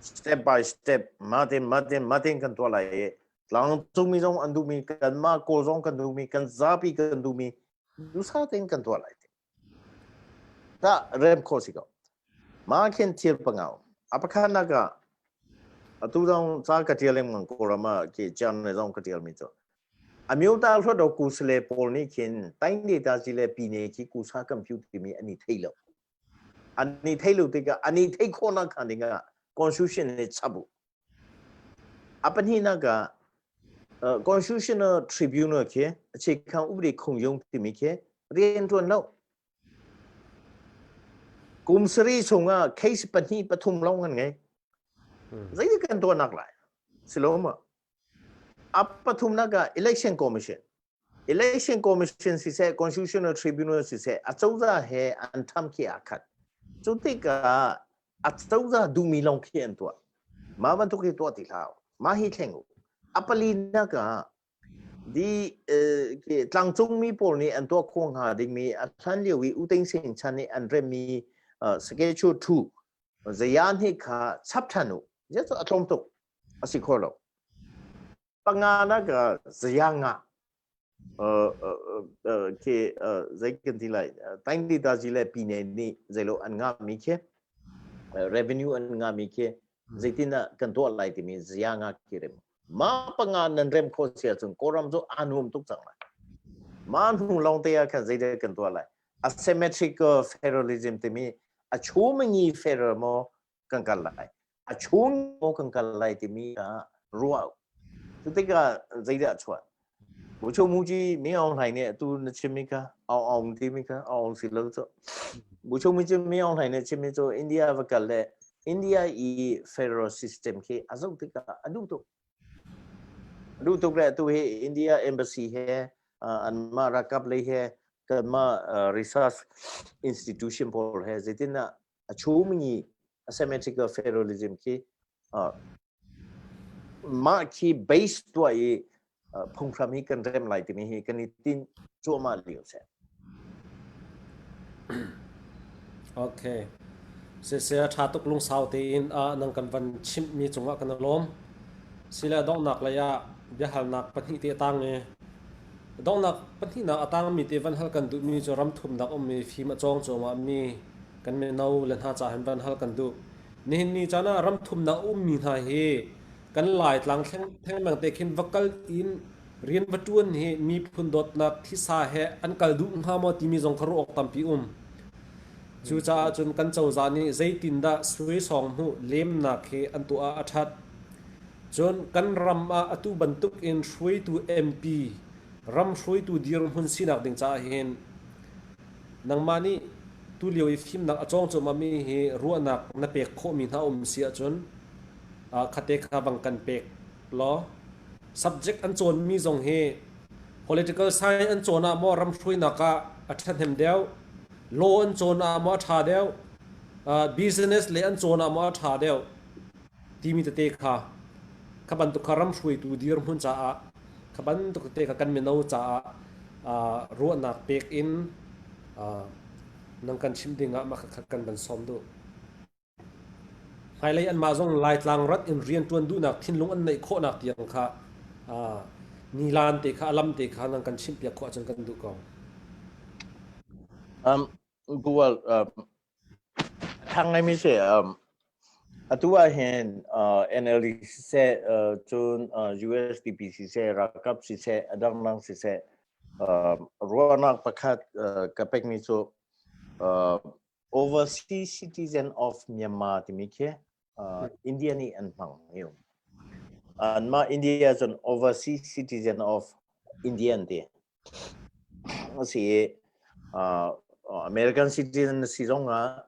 S2: Step by step, matin matin matin kan tuah lai i tlangcungmi zong an duhmi, kanmah Kawl zong kan duhmi, kan zapi kan duhmi, duhsah tein kan tuah lai. Ta rem kho si ko. Mah khin thil pangau. A pakhatnak ah Atu zong ca ka tial lengmang Kawlram ah khi Chiang ne zong ka tial mi cu. Amyota hluat kusale pawl nih khin taing data ci le pine khi kusa kan pyu timi an i thei lo. An i thei lo tikah an i thei khawhnak kha dingah constitution nih chap u. A pahnihnak ah Constitutional Tribunal khi အခြေခံဥပဒေခုံရုံး timi khi rian ṭuan lo. Kum sarih chung ah case pahnih pathum lawng an ngei. Zeitik kan tuahnak lai? Silo ma? A pathumnak ah Election Commission. Election Commission siseh, Constitutional Tribunal siseh, acozah he an tham khi aa khat. Cu tikah acozah duhmi lawng khi an tuah. Mah bantuk hi tuah ti hlah. Mah hi thleng u. A palinak ah di tlangcungmi pawl nih an tuah khawh hnga dingmi a hlan lio i U Thein Sein chan nih an remmi Schedule 2 zayan hi kha chap ṭhan u. Zeicah a tlawm tuk. A si kho lo. Panganak ah zayanga khi zei kan ti lai taing ta ji le pine nih zeilo an ngah mi khi revenue an ngah mi khi zeitin ah kan tuah lai timi zayanga khi rem ma panga nan rem kho sia cun Kawlram cu a nuam tuk cang lai. Ma hnu lawng te ah khan zeidah kan tuah lai? Asymmetrical federalism timi a chumangi federal maw kan kal lai, a chung maw kan kal lai timi ah ruah. Cu tikah zeidah chuah? ဗိုလ်ချုပ်မှူးကြီးမင်းအောင်လှိုင်နဲ့ atu na chimmi kha Aung Aung timi kha Aung Aung si lo cu ဗိုလ်ချုပ်မှူးကြီးမင်းအောင်လှိုင်နဲ့ chimmi cu India va kal le India i federal system khi a zoh tikah a duh tuk, a duh tuk le atu hi India embassy he anmah ralkap lei he kanmah research institution pawl he zeitindah a chumi asymmetrical federalism khi mah khi base tuah i phunghram hi kan rem lai timi hi kan i tin cuahmah lio si.
S1: Okay. Siseh tha tuk lungsau tein nang kan van chimhmi cungah kan i lawm. Sile donghnak lei ah biahalnak pahnih te a tang i donghnak pahnihnak a tangmi te van hal kan duhmi cu ram thumnak ummi fim a cawng cuahmah mi kan mino le hna ca hin van hal kan duh. Nihin ni caan ah ram thumnak a ummi hna hi kan Laitlang thengmang te khin va kal in rian va ṭuan hi miphun dawtnak thisa he an kal duh hnga maw timi zong kha ruah awk tampi um. Cucaah cun kan cozah nih zeitindah suaisawng hmuh lemnak hi an tuah ah a ṭhat. Cun kan ram ah atu bantuk in hruaitu MP ram hruaitu dirhmun sinak ding caah hin nangmah nih tulio i fimnak a cawng cuahmahmi hi ruahnak na pek khawhmi hna um si ahcun khate kha vang kan pek law subject an cawnmi zong hi political science an cawn ah maw ram hruainak ah a ṭhahnem deuh, law an cawn ah maw a ṭha deuh, business le an cawn ah maw a ṭha deuh timi tete kha kha bantuk kha ram hruaitu dirhmun caah kha bantuk tete kha kan mino caah ruahnak pek in nang kan chimh ding ah mah kha kan van sawm duh. Hmailei anmah zong Laitlang rat in rianṭuan duhnak thinlung an neih khawhnak tiang kha nilan te kha a lam te kha nan kan chimhpiak khawh ahcun kan duh ko.
S2: Well, thang ngaimi si atu ah hin NLD siseh, cun USDP siseh, ralkap siseh, a dangdang siseh, ruahnak pakhat ka pekmi cu overseas citizen of Myanmar timi khi India nih an hmang mi um. Anmah India cun overseas citizen of India an ti. A si i American citizen na si zong ah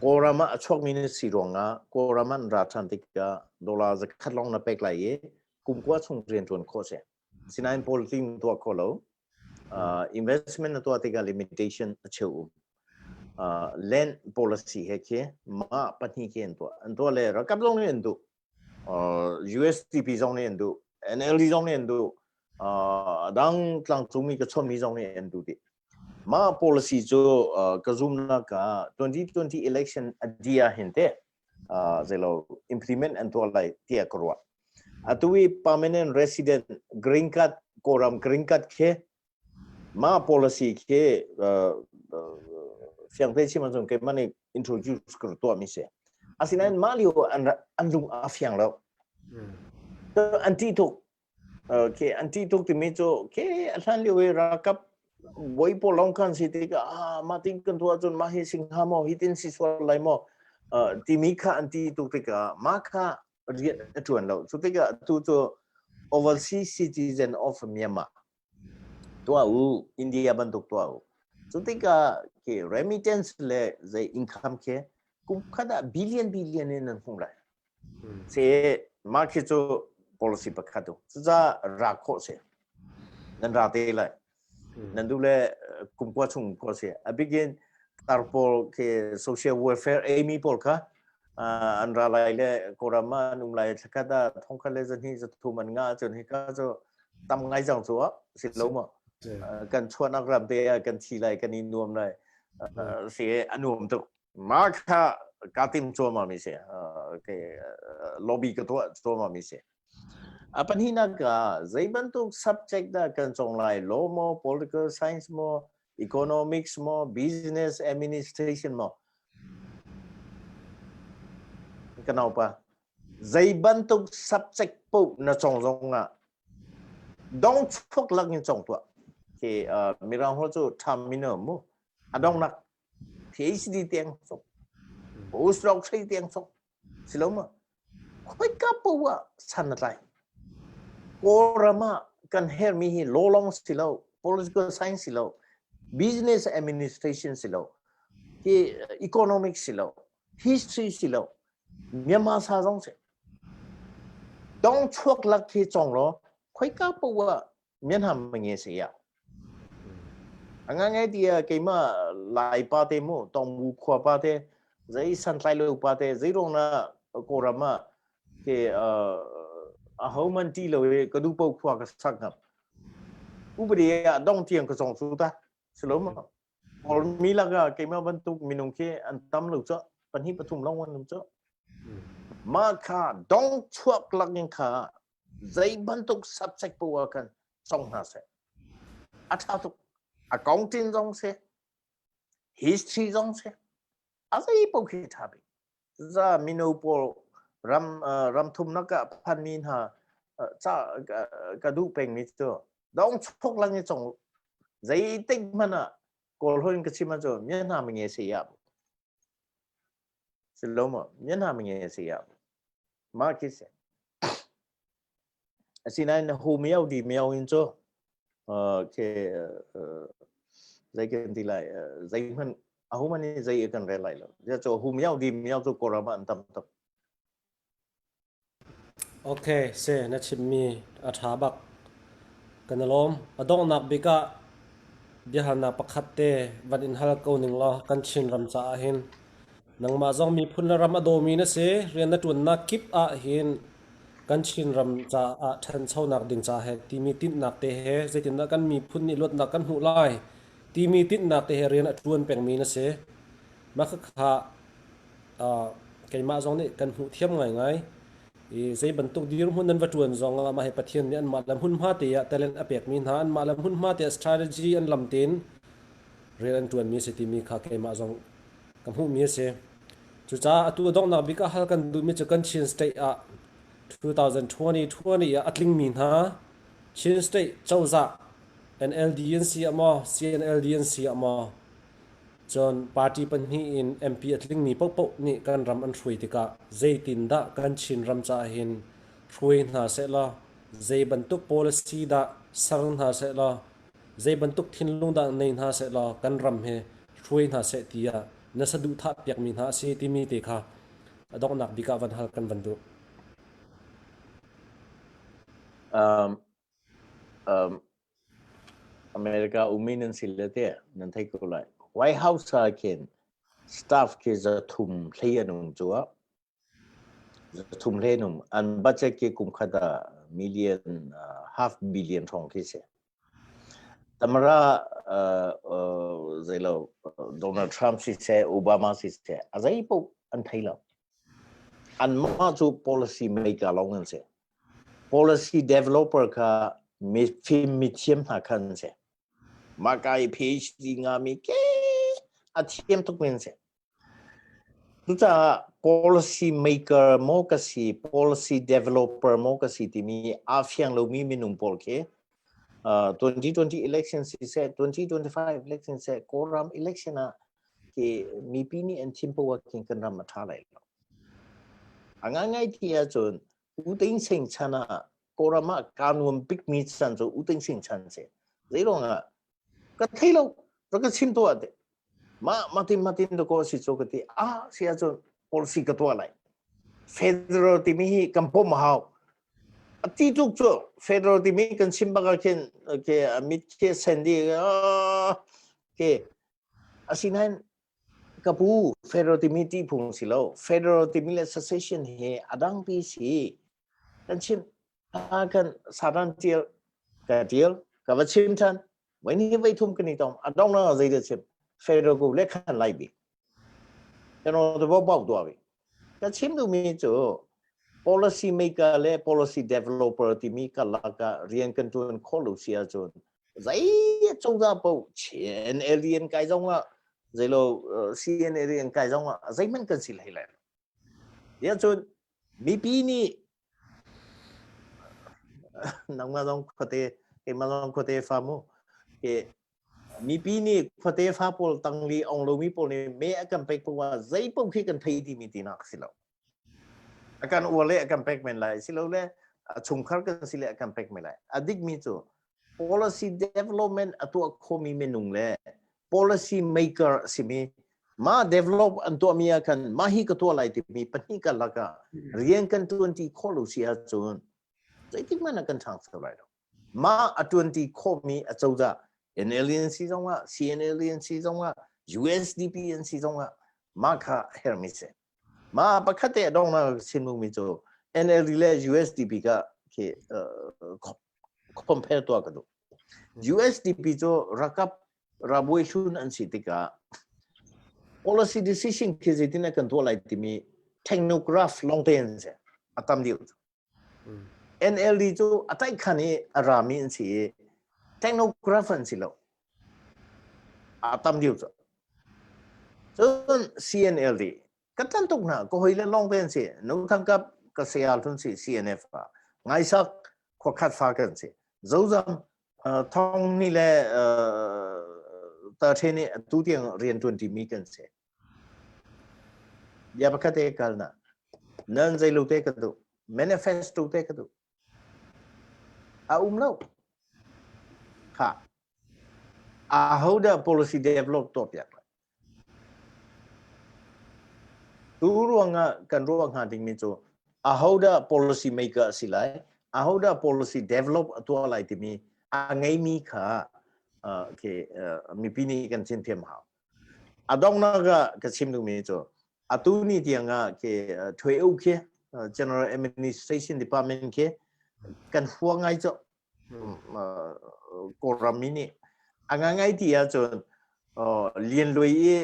S2: Kawlram ah a chuakmi na si ruangah Kawlram ah an ra ṭhan tikah dollar zakhat lawng na pek lai i kum kua chung rian ṭuan khawh si. Sinain politics na tuah kho lo. Investment na tuah tikah limitation a cheu um. Land policy he khi mah pahnih khi an tuah. An tuah le ralkap zong nih an duh. USDP zong nih an duh. NLD zong nih an duh. Dang tlangcungmi ka chonmi zong nih an duh dih. Mah policy cu ka zumnak ah 2020 election a dia hin te zeilo implement an tuah lai tiah ka ruah. Atu i permanent resident green card, Kawlram green card khi mah policy khi fiangte chim ahcun keimah nih introduce ka tuahmi si. Asinain mah lio an an lung a fiang lo. An ṭih tuk. Okay, an ṭih tuk timi cu okay, a hlan lio i ralkap bawi pawl lawng khan si tikah ah mah tin kan tuah cun mah hi sing hnga maw hi tin si sual lai maw timi kha an ti tuk tikah mah kha rian a ṭuan lo. Cu tikah tu cu overseas citizen of Myanmar tuah u, India bantuk tuah u. Cu tikah ke remittance le zei income khi kum khat ah billion billion in an hmuh lai. Se mah khi cu policy pakhat u. Cucaah ra khawh si. Nan ra te lai. Nan duh le kum kua chung khawh si. A bikin tar pawl khi social welfare amy pawl kha an ra lai le Kawlram ah an um lai thlakhat ah thongkhat le zahnih zathum an ngah cun hika cu tam ngai cang cu si lo maw kan chuahnak ram te ah kan thi lai kan i nuam lai si a nuam tuk ma kha ka tim cuahmah mi si ke lobby ka tuah cuahmah mi si a pahnihnak ah zei bantuk subject dah kan cong lai law maw political science maw economics maw business administration maw ka naupa zei bantuk subject paoh na cong zong ah dong chuak lak in cong tuah khi mirang ho cu terminal mu a dongnak PhD tiang cong postdoc hrei tiang cong silo ma khoika poah ah san na tlai Kawlram ah kan hermi hi law long si lo political science si lo business administration si lo hi economics si lo history si lo Myanmar sa zong si dong chuak lak khi cong law khoika poah Myanmar nge se ya A ngai tiah keimah Lai pa te mu Tongbu khua pa te zei santlai lo pa te zei ruang na Kawlram ah ke a ho man ti lo i ka du po khua ka sak ngam. Upadi ah dong tiang ka cong cu ta. Silo ma. Kawlmi lakah keimah bantuk minung khi an tam lo cu pahnih pathum lawng an um cu. Mah kha dong chuak lak in kha zei bantuk subject poah khan cong hna seh. A ṭha tuk. Accounting zong si, history zong si, a zei paoh khi ṭha bik. Za mino pawl ram ram thumnak ah phanmi hna ca ka duh pengmi cu dong chok lang i cong zeitik hmanh ah kawl holh in ka chim ahcun mi hna mi nge se ya si lo maw mi hna mi nge se ya ma khi se Asinain hu miau di miau in cu ke zei kan ti lai zeihmanh ahohmanh nih zei kan rel lai lo. Cu hu miau di miau cu Kawlram ah an tam tuk.
S1: Okay, se na chimmi a ṭha bak. Kan i lawm. A donghnak bik ah biahalnak pakhat te van in hal ko ning law kan Chinram caah hin Nangmah zong miphun le ram a dawmi na si. Rian na ṭuannak kip ah hin kan Chinram caah ṭhanchonak ding ca he timi tinhnak te he zeitindah kan miphun nih luatnak kan hmuh lai timi tinhnak te he rian a ṭuan pengmi na si. Mah khakha keimah zong nih kan hmuh thiam ngaingai. I zei bantuk dirhmun nan va ṭuan zong ah mah hi Pathian nih anmah le hmunhma te ah talent a pekmi hna, anmah le hmunhma te ah strategy an lam tein rian an ṭuanmi a si timi kha keimah zong ka hmuhmi a si. Cucaah atu a donghnak bik ah hal kan duhmi cu kan Chin State ah 2020 20 ah a tlingmi hna Chin State cozah NLD an si ah maw CNLD an si ah maw cun party pahnih in MP a tlingmi paohpaoh nih kan ram an hruai tikah zeitindah kan Chin ram caah hin hruai hna sehlaw zei bantuk policy dah ser hna sehlaw zei bantuk thinlung dah nei hna sehlaw kan ram hi hruai hna seh tiah na saduhthah piakmi hna a si timi te kha a donghnak bik ah van hal kan van duh.
S2: America ummi nan si le te nan thei ko lai. White House ah khin staff khi zathum hlei an um cu ah zathum hlei an um an budget khi kum khat ah million half billion thong khi si. Tamara zeilo Donald Trump siseh Obama siseh a zei paoh an thei lo. Anmah cu policy maker lawng an si. Policy developer kha mifim mithiam hna kha an si. Mah ka i PhD ngami ke a thiam tuk mi an si. Cucaah policy maker maw ka si, policy developer maw ka si timi aa fiang lomi minung pawl khi 2020 election siseh, 2025 election siseh, Kawlram election ah khi mipi nih an thim poah khin kan ram a ṭha lai lo. A ngaingai ti ahcun U Thein Sein chan ah Kawlram ah kaa nuam bikmi chan cu U Thein Sein chan si. Zeiruangah ka thei lo, rak ka chim tuah te. Mah matin matin to ko si cu ka ti. Ah si ahcun policy ka tuah lai. Federal timi hi kan pom a hau. A ti tuk cu federal timi kan chim bak ah khin ke mit khi sen di ke asinain ka pu federal timi ti phung si lo federal timi le secession hi a dangpi si kan chim kan satan tial ka tial ka va chim than voi ni voi thum kan i tong a dong na zei da chim federal ku le khan lai bi kan ro bo bau tua bi ka chim du mi cu policy maker le policy developer timi karlak ah rian kan tuan kho lo si ahcun zei cozah paoh CNLD an kai zong ah zeilo CNLD an kai zong ah zeihmanh kan si hlei lai lo. Tiah cun mipi nih nangmah zong khuate keimah zong khuate fa mu ke mipi nih khuate fa pawl tangli ong lomi pawl nih me a kan pek paoh ah zei paoh khi kan thei timi tinak si lo. A kan uar le a kan pek men lai silole a chungkhar kan si le a kan pek men lai. A dikmi cu policy development a tuah khomi minung le policy maker a simi mah develop an tuahmi ah khan mah hi ka tuah lai timi pahnih karlak ah rian kan tuanti khawh lo si ahcun zeitik hmanh ah kan ṭhangcho lai lo. Mah a tuanti khawhmi a cozah NLD an si zongah CNLD an si zongah USDP an si zongah mah kha a herhmi si. Mah pakhat te a donghnak chim duhmi cu NLD le USDP ka khi compare tuah ka duh. USDP cu rakap rabuai hlun an si tikah policy decision khi zeitin kan tuah lai timi technograph lawng te an si a tam deuh. NLD cu a taihkhan i a rami an si i technograph an si lo. A tam deuh cu. Cun CNLD ka tan tuk hna ka hoi le lawng te an si. Nu thangkap ka saya hlun si CNF ah. Ngaisak khuakhat fa kan si. Zozam thong ni le ta the nih tu tiang rian tuan ti mi kan si. Bia pakhat te kal na. Nan zeilo te ka duh. Manifesto te ka duh. A um lo. Kha. A ho dah policy develop tuah piak lai. Tu ruangah kan ruah hnga dingmi cu aho dah policy maker a si lai, aho dah policy develop a tuah lai timi a ngeimi kha uh, okay, uh, mipi nih kan chim thiam hau. A donghnak ah ka chim duhmi cu atu ni tiang ah ke Thwe U khi General Administration Department khi kan hua ngai cu Kawlram mi nih a ngai ti ahcun Lian Luai i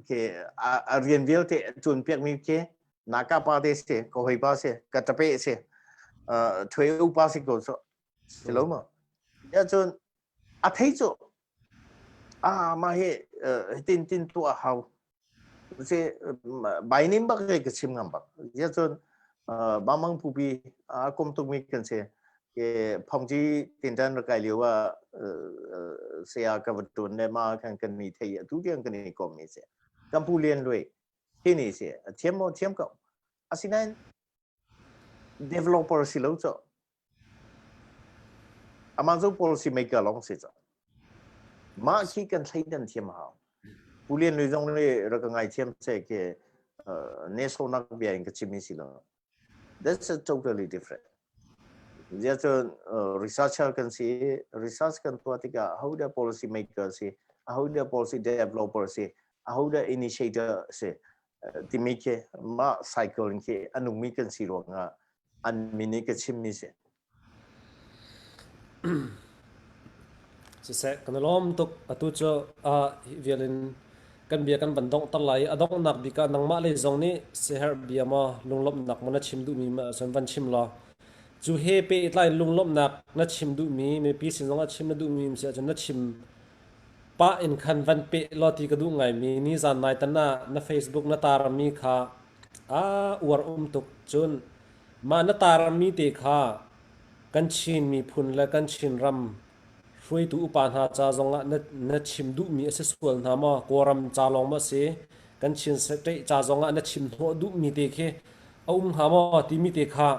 S2: ke a rian vialte tuan piakmi khi naka pa te si ka hoi pa si ka tape si Thwe U pa si ko so si lo ma ya cun a thei cu Ah mah hi hitin tin tuah hau. Si bai nim bak ke ka chim ngam bak. Ya cun bamang pupi a kom tuk mi kan si. Ke phongji tintan ra kai liu ah saya ka va tun le ma kan kan ni thei atu tiang kan ni kom mi si. Kan pu lian lui hi ni si. A thiam mo thiam ko. Asinain developer si lo cho. Amah cu policy maker lawng si cang. Mah khi kan thleidan thiam a hau. Pu Lian Lui zong nih rak ka ngaithiam seh khi nesonak bia in ka chimmi si lo. That's a totally different. Zia cun researcher kan si, research kan tuah tikah aho dah policy maker si, aho dah policy developer si, aho dah initiator si, timi khi mah cycle in khi a nungmi kan si ruangah an min i ka chimmi si.
S1: Siseh, kan i lawm tuk. Atu cu hi vial in kan bia kan van donghter lai i a donghnak bik ah nangmah lei zong nih siaherh bia maw lunglawmhnak maw na chim duhmi ma ahcun van chim law cu he pehtlai lunglawmhnak na chim duhmi mipi sin zongah chim na duhmi um si ahcun na chim. Pah in khan van peh law ti ka duh ngaimi nizan nai tan ah na Facebook na tarmi kha a uar um tuk. Cun mah na tarmi te kha kan Chin miphun le kan Chinram hruaitu upa hna ca zongah na chim duhmi a si sual hna maw? Kawlram ca lawng maw a si? Kan Chin state ca zongah na chim hnawh duhmi te khi a um hnga maw timi te kha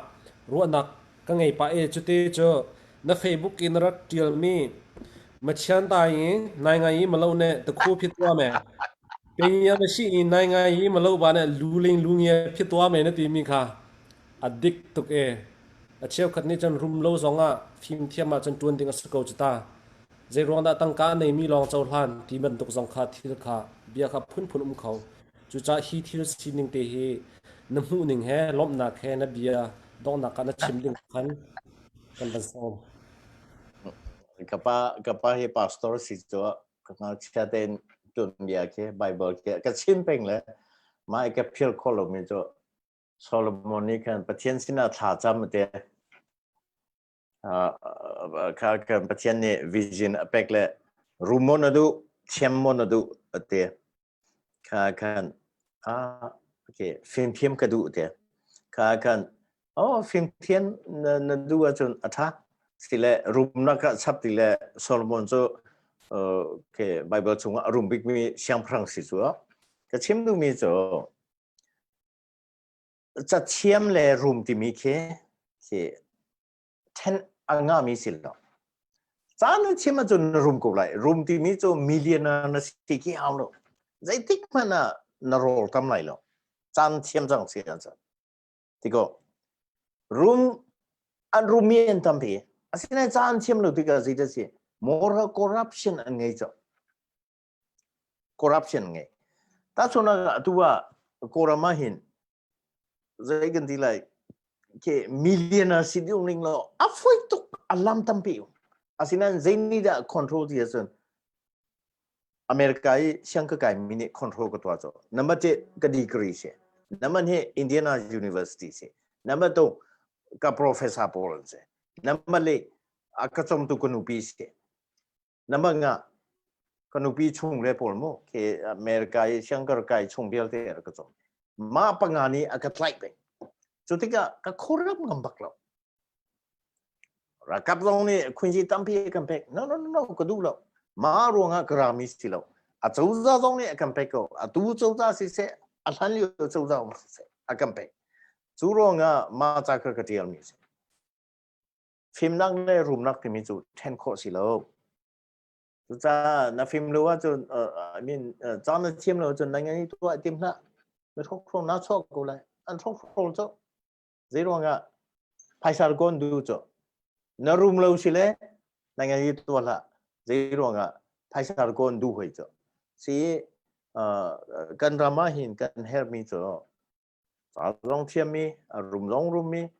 S1: ruahnak ka ngei pah i cute cu na Facebook i na rak ṭialmi Machian ta i nai ngai i malo ne takhu phit tua me penya na shi i nai ngai i malo ba ne lu ling lu nge phit tua me na timi kha a dik tuk e. A cheukhat nih cun rum lo zongah fimthiam ahcun ṭuan ding a si ko cu ta. Zeiruang dah tangka a neimi lawng cohlan ti bantuk zong kha thil kha bia kha phunphun um kho. Cucaah hi thil sining te hi na hmuhning he lawmhnak he na bia donghnak ah na chim ding khan kan van sawm.
S2: Ka pa hi pastor si cu ka ngakchia tein tuanbia khi Bible khi ka chim peng le mah i ka philh khawh lomi cu Solomon nih khan Pathian sinah thla cam te kha kan Pathian nih vision a pek le rum maw na duh thiam maw na duh a ti kha khan ah okay fimthiam ka duh te kha khan oh fimthiam na, na duh ahcun a ṭha sile rumnak ah chap ti le Solomon cu okay Bible chungah a rum bikmi siangpahrang si cu ka chim duhmi cu Cathiam le rum timi khi khi then a ngahmi si lo. Ca na chim ahcun na rum ko lai. Rum timi cu millionaire na si khi hau lo. Zeitik hmanh ah na rawl tam lai lo. Caan thiam cang si ahcun. Tiko rum an rummi an tampi. Asinain ca an thiam lo tikah zeidah si? Moral corruption an ngei cang. Corruption ngei. Tahchunhnak ah atu ah Kawlram ah hin zei kan ti lai ke millionaire si ding ning lo a foi tuk a lam tampi um. Asinain zei nih dah control ti ahcun America i siang ka kai mi nih control ka tuah cu. Number te ka degree si. Number hi Indiana University si. Number two ka professor pawl an si. Number le a ka cawmtu ka nupi si. Number nga ka nupi chung le pawl mu ke America i siangkar kai chung vialte a ka cawm. Mah panga nih a ka tlaih peng. Cu tikah ka khuarap ngam bak lo. Ralkap zong nih khunji tampi a kan pek. No, no, no, no, ka duh lo. Mah ruangah ka rami si lo. A cozah zong nih a kan pek ko. A tu cozah siseh, a hlan lio cozah zong siseh, a kan pek. Cu ruangah mah ca ka ka tialmi si. Fimnak le rumnak timi cu ṭhen khawh si lo. Cucaah na fim lo ahcun I mean caan na thiam lo ahcun na ngei tuah tim hlah. Na hrawkhrol naa chuak ko lai. An hrawkhrol cu zei ruangah phaisa kawn du cu na rum lo si le na ngei tuah hlah. Zei ruangah phaisa kawn du hoi cu. Si kan ram ah hin kan hermi cu Ca zong thiammi, a rum zong rummi,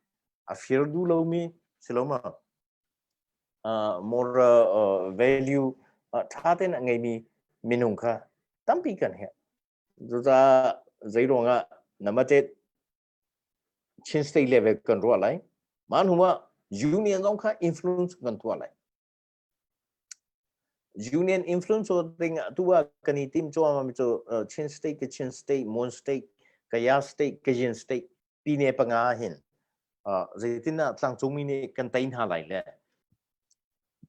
S2: a fir duh lomi si lo ma? Moral value ṭha tein a ngeimi minung kha tampi kan herh. Cucaah zei ruangah namate Chin state level kan ruah lai. Mah hnu ah union zong kha influence kan tuah lai. Union influence ding ah tu ah kan i tim cuahmah mi cu Chin state, Kachin state, Mon state, Kaya state, Kachin state pine panga hin zeitin ah tlangcungmi nih kan tei hna lai le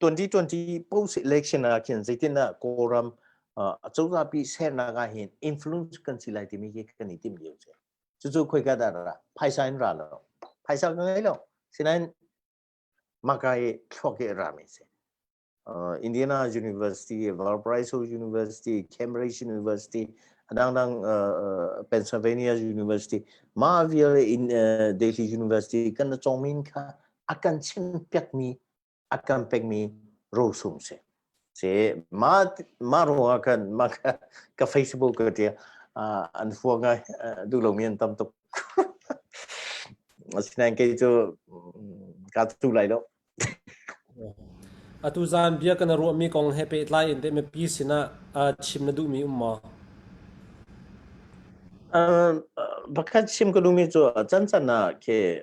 S2: 2020 post election ah khin zeitin ah Kawlram acozah pi sernak ah hin influence kan si lai timi khi kan i tim lio si. Cucu khoika dah ra? Phaisa in ra lo. Phaisa ka ngei lo. Sinain Maka i thluak i rami si. Indiana University, Valparaiso University, Cambridge University, adangdang Pennsylvania University, mah vial in Delhi University kan na cawngmin kha a kan chim piakmi, a kan pekmi rosum si. Si ma ma ruangah khan ma ka Facebook ka tia an hua ngai duh lomi an tam tuk. Asinain kei cu kaa tu lai lo.
S1: Atu zan bia kan ruahmi kong he pehtlai in teh mipi sinah chim na duhmi um maw?
S2: Pakhat chim ka duhmi cu can can ah khi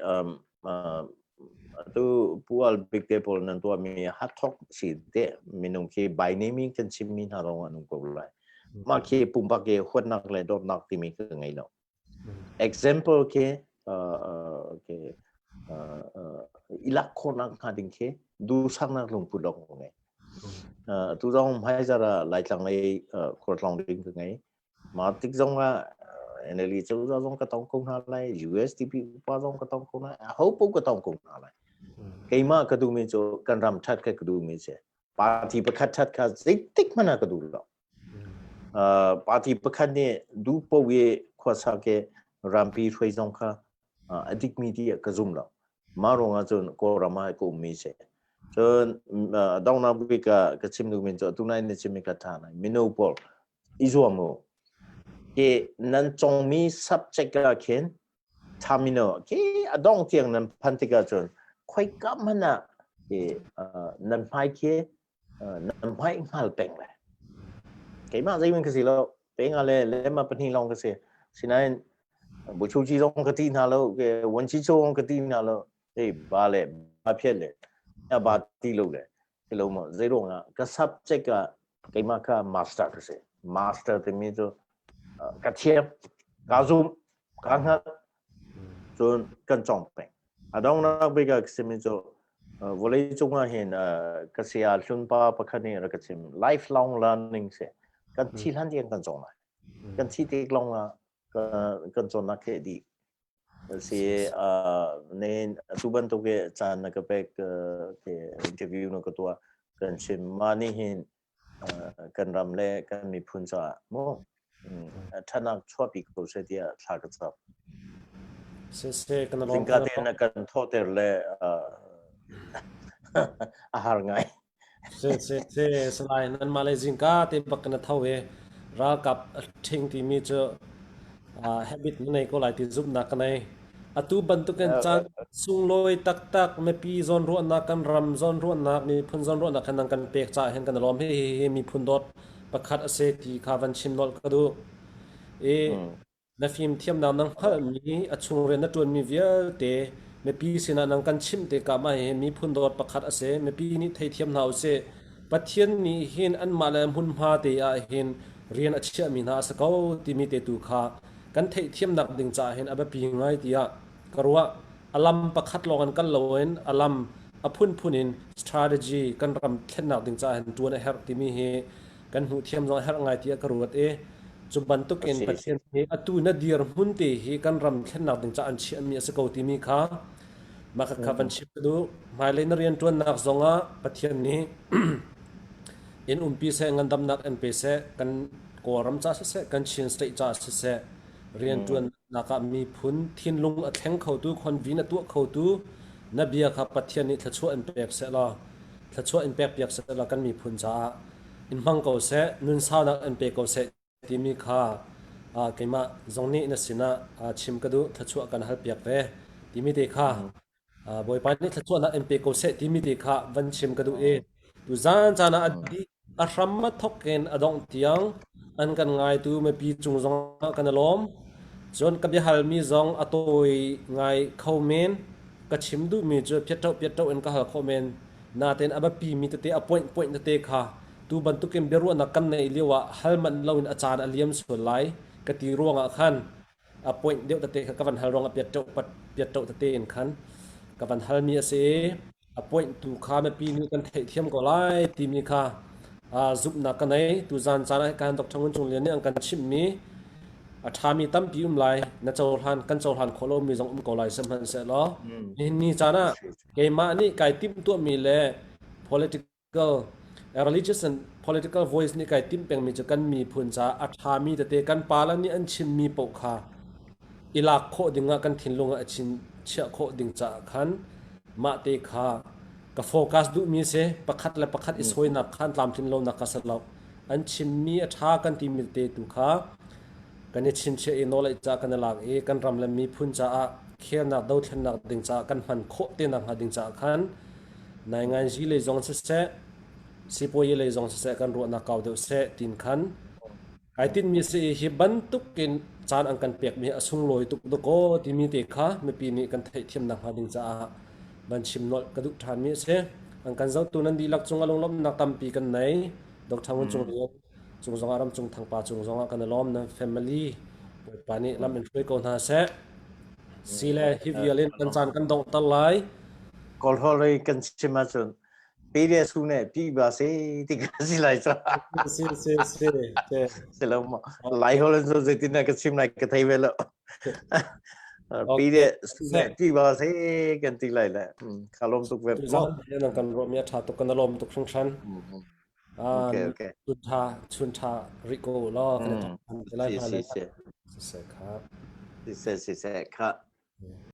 S2: Tu pual bik te pawl nan tuahmi hathok si te minung khi by naming kan chimmi hna rong an um ko lai. Mah khi pumpak ke huatnak le dawtnak timi ka ngei lo. Example khi ke ilak khawhnak hnga ding khi duhsaknak lungput lawng ka ngei. Tu zong hmaizar ah Laitlang lei khualtlawng ding ka ngei. Mah tik zong ah NLD cozah zong ka tong ko hna lai, USDP upa zong ka tong ko hna, aho paoh ka tong ko hna lai. Keimah ka duhmi cu kan ram ṭhat kha ka duhmi si. Party pakhat ṭhat kha zeitik hmanh ah ka duh lo. Party pakhat nih duh paoh i khuasa ke rampi hruai zong kha a dikmi ti ka zum lo. Mah ruangah cun Kawlram ah ka ummi si. Cun donghnak bik ah ka chim duhmi cu atu nai na chimmi kha ṭha nai. Mino pawl i zuam u. Ke nan congmi subject ah khin terminal ke a dong tiang nan phan tikah cun khoika hmanh ah ke nan hmai khi nan hmai hngal peng le keimah zeimin ka si lo penga le lema pahnih lawng ka si sinain buchuchi zong ka ti hna lo ke wanchi zong ka ti hna lo ei ba le ba phiat le ba ti lo le Hello mo zeiruang ah ka subject ah keimah kha master ka si. Master timi cu ka thiam, ka zum, ka hngalh, cun kan cawng peng. A donghnak bik ah ka simi cu vawlei cung ah hin ka saya hlunpa pakhat nih rak ka chim lifelong learning si. Kan thi hlan tiang kan cawng lai. Kan thi tik lawng ah kan cawnnak khi a dih. Si nen atu bantuk i caan na ka pek ke interview na ka tuah kan chim ma nih hin kan ram le kan miphun caah mu ṭhanak chuahpi ko seh tiah thla ka cam.
S1: Siseh kan lawm.
S2: Zingka te na kan thawhter le a har ngai.
S1: Si si si Salai nan mah le zingka te bak na tho i ralkap a ṭhing timi cu habit na nei ko lai ti zumhnak ka nei. Atu bantukin caan sunglawi taktak mipi zawnruahnak kan ram zawnruahnak miphun zawnruahnak khan nan kan pek caah hin kan i lawm. Hihi hi miphun dawt pakhat a si ti kha van chim nolh ka duh. I Na fimthiamnak na hngalhmi, a chung rian na ṭuanmi vialte mipi sinah nang kan chimh tikah mah hihi miphun dawt pakhat a si. Mipi nih theithiam hna usih. Pathian nih hin anmah le hmunhma te ah hin rian a chiahmi hna a si ko timi te tu kha kan theihthiamnak ding caah hin a biapi ngai tiah ka ruah. A lam pakhat lawng in kal loin a lam a phunphun in strategy kan ram thlennak ding caah hin ṭuan a herh timi hi kan hmuh thiam zong a herh ngai tiah ka ruat i cu bantuk in
S2: Si si.
S1: Pathian nih atu na dirhmun te hi kan ram thlennak ding caah an chiahmi a si ko timi kha mah kha van chim ka duh. Hmailei na rianṭuannak zongah Pathian nih in umpi seh, ngandamnak in pe seh, kan Kawlram ca siseh, kan Chin state ca siseh, rianṭuannak ah miphun thinlung a thleng khotu, convene a tuah khotu na bia kha Pathian nih thluachuah in pek seh law, thluachuah in pek piak seh law kan miphun caah in hmang ko seh, nun saunak in pe ko seh timi kha keimah zong nih na sinah chim ka duh, thluachuah kan halpiak ve timi te kha Bawipa nih thluachuahnak in pe ko seh timi te kha van chim ka duh i tuzan caan ah a dih a hram a thawk in a dongh tiang an kan ngaitu mipi cung zongah kan i lawm. Cun ka biahalmi zong a tawi ngai kho men. Ka chim duhmi cu piatṭoh piatṭoh in ka hal khawh men. Nain a biapimi tete a point point tete kha tu bantukin biaruahnak kan neih lio ah hal manh loin a caan a liam sual lai ka ti ruangah khan a point deuh tete kha ka van hal ruangah piatṭoh piatṭoh tete in khan ka van halmi a si i a point tu kha mipi nih kan theihthiam ko lai timi kha zumhnak ka nei. Tuzan caan ah kan Dr. Ngun Cung Lian nih an kan chimhmi a ṭhami tampi um lai na cohlan kan cohlan khawh lomi zong um ko lai sihmanhsehlaw nihin ni caan ah keimah nih kai timhtuahmi le political religious and political voice nih kai timh pengmi cu kan miphun caah a ṭhami tete kan pala nih an chimmi paoh kha i lak khawh dingah kan thinlung ah a chin chiah khawh ding caah khan mah te kha ka focus duhmi a si pakhat le pakhat i sawinak khan tlamtlin lonak ka si lo an chimmi a ṭha kan timi te tu kha kan i chinchiah i nawlei ca kan i lak i kan ram le miphun caah khelnak dothlennak ding caah kan hman khawh te nakhnga ding caah khan nainganzi lei zong siseh sipuayi lei zong siseh kan ruahnak kau deuh seh tin khan kai tinmi si hi bantuk in caan an kan pekmi a sunglawi tuk dakaw timi te kha mipi nih kan theihthiam nakhnga ding caah. Van chim nolh ka duh ṭhanmi a si. An kan zohtu nan dihlak cung ah lunglawmhnak tampi kan nei. Dr. Ngun Cung Lian cung zongah Ramcung Thangpa cung zongah kan i lawm. Nan family Bawipa nih lam in hruai ko hna seh. Si le hi vial in kan caan kan donghter lai.
S2: Kawlhawl i kan chim ahcun pe le su ne pi ba se ti ka si lai ca.
S1: Si si si si.
S2: Si lo ma. Lai hol in so zeitin ka chim lai ka thei ve lo. Pi le su ne pi ba se kan ti lai le. Ka lawm tuk ve
S1: mo. Nan kan ruah mi a tha tuk kan lawm tuk hringhran.
S2: Okay okay.
S1: Chun tha chun tha ri ko law kan
S2: si
S1: lai
S2: si si.
S1: Si se kha.
S2: Si se si se kha.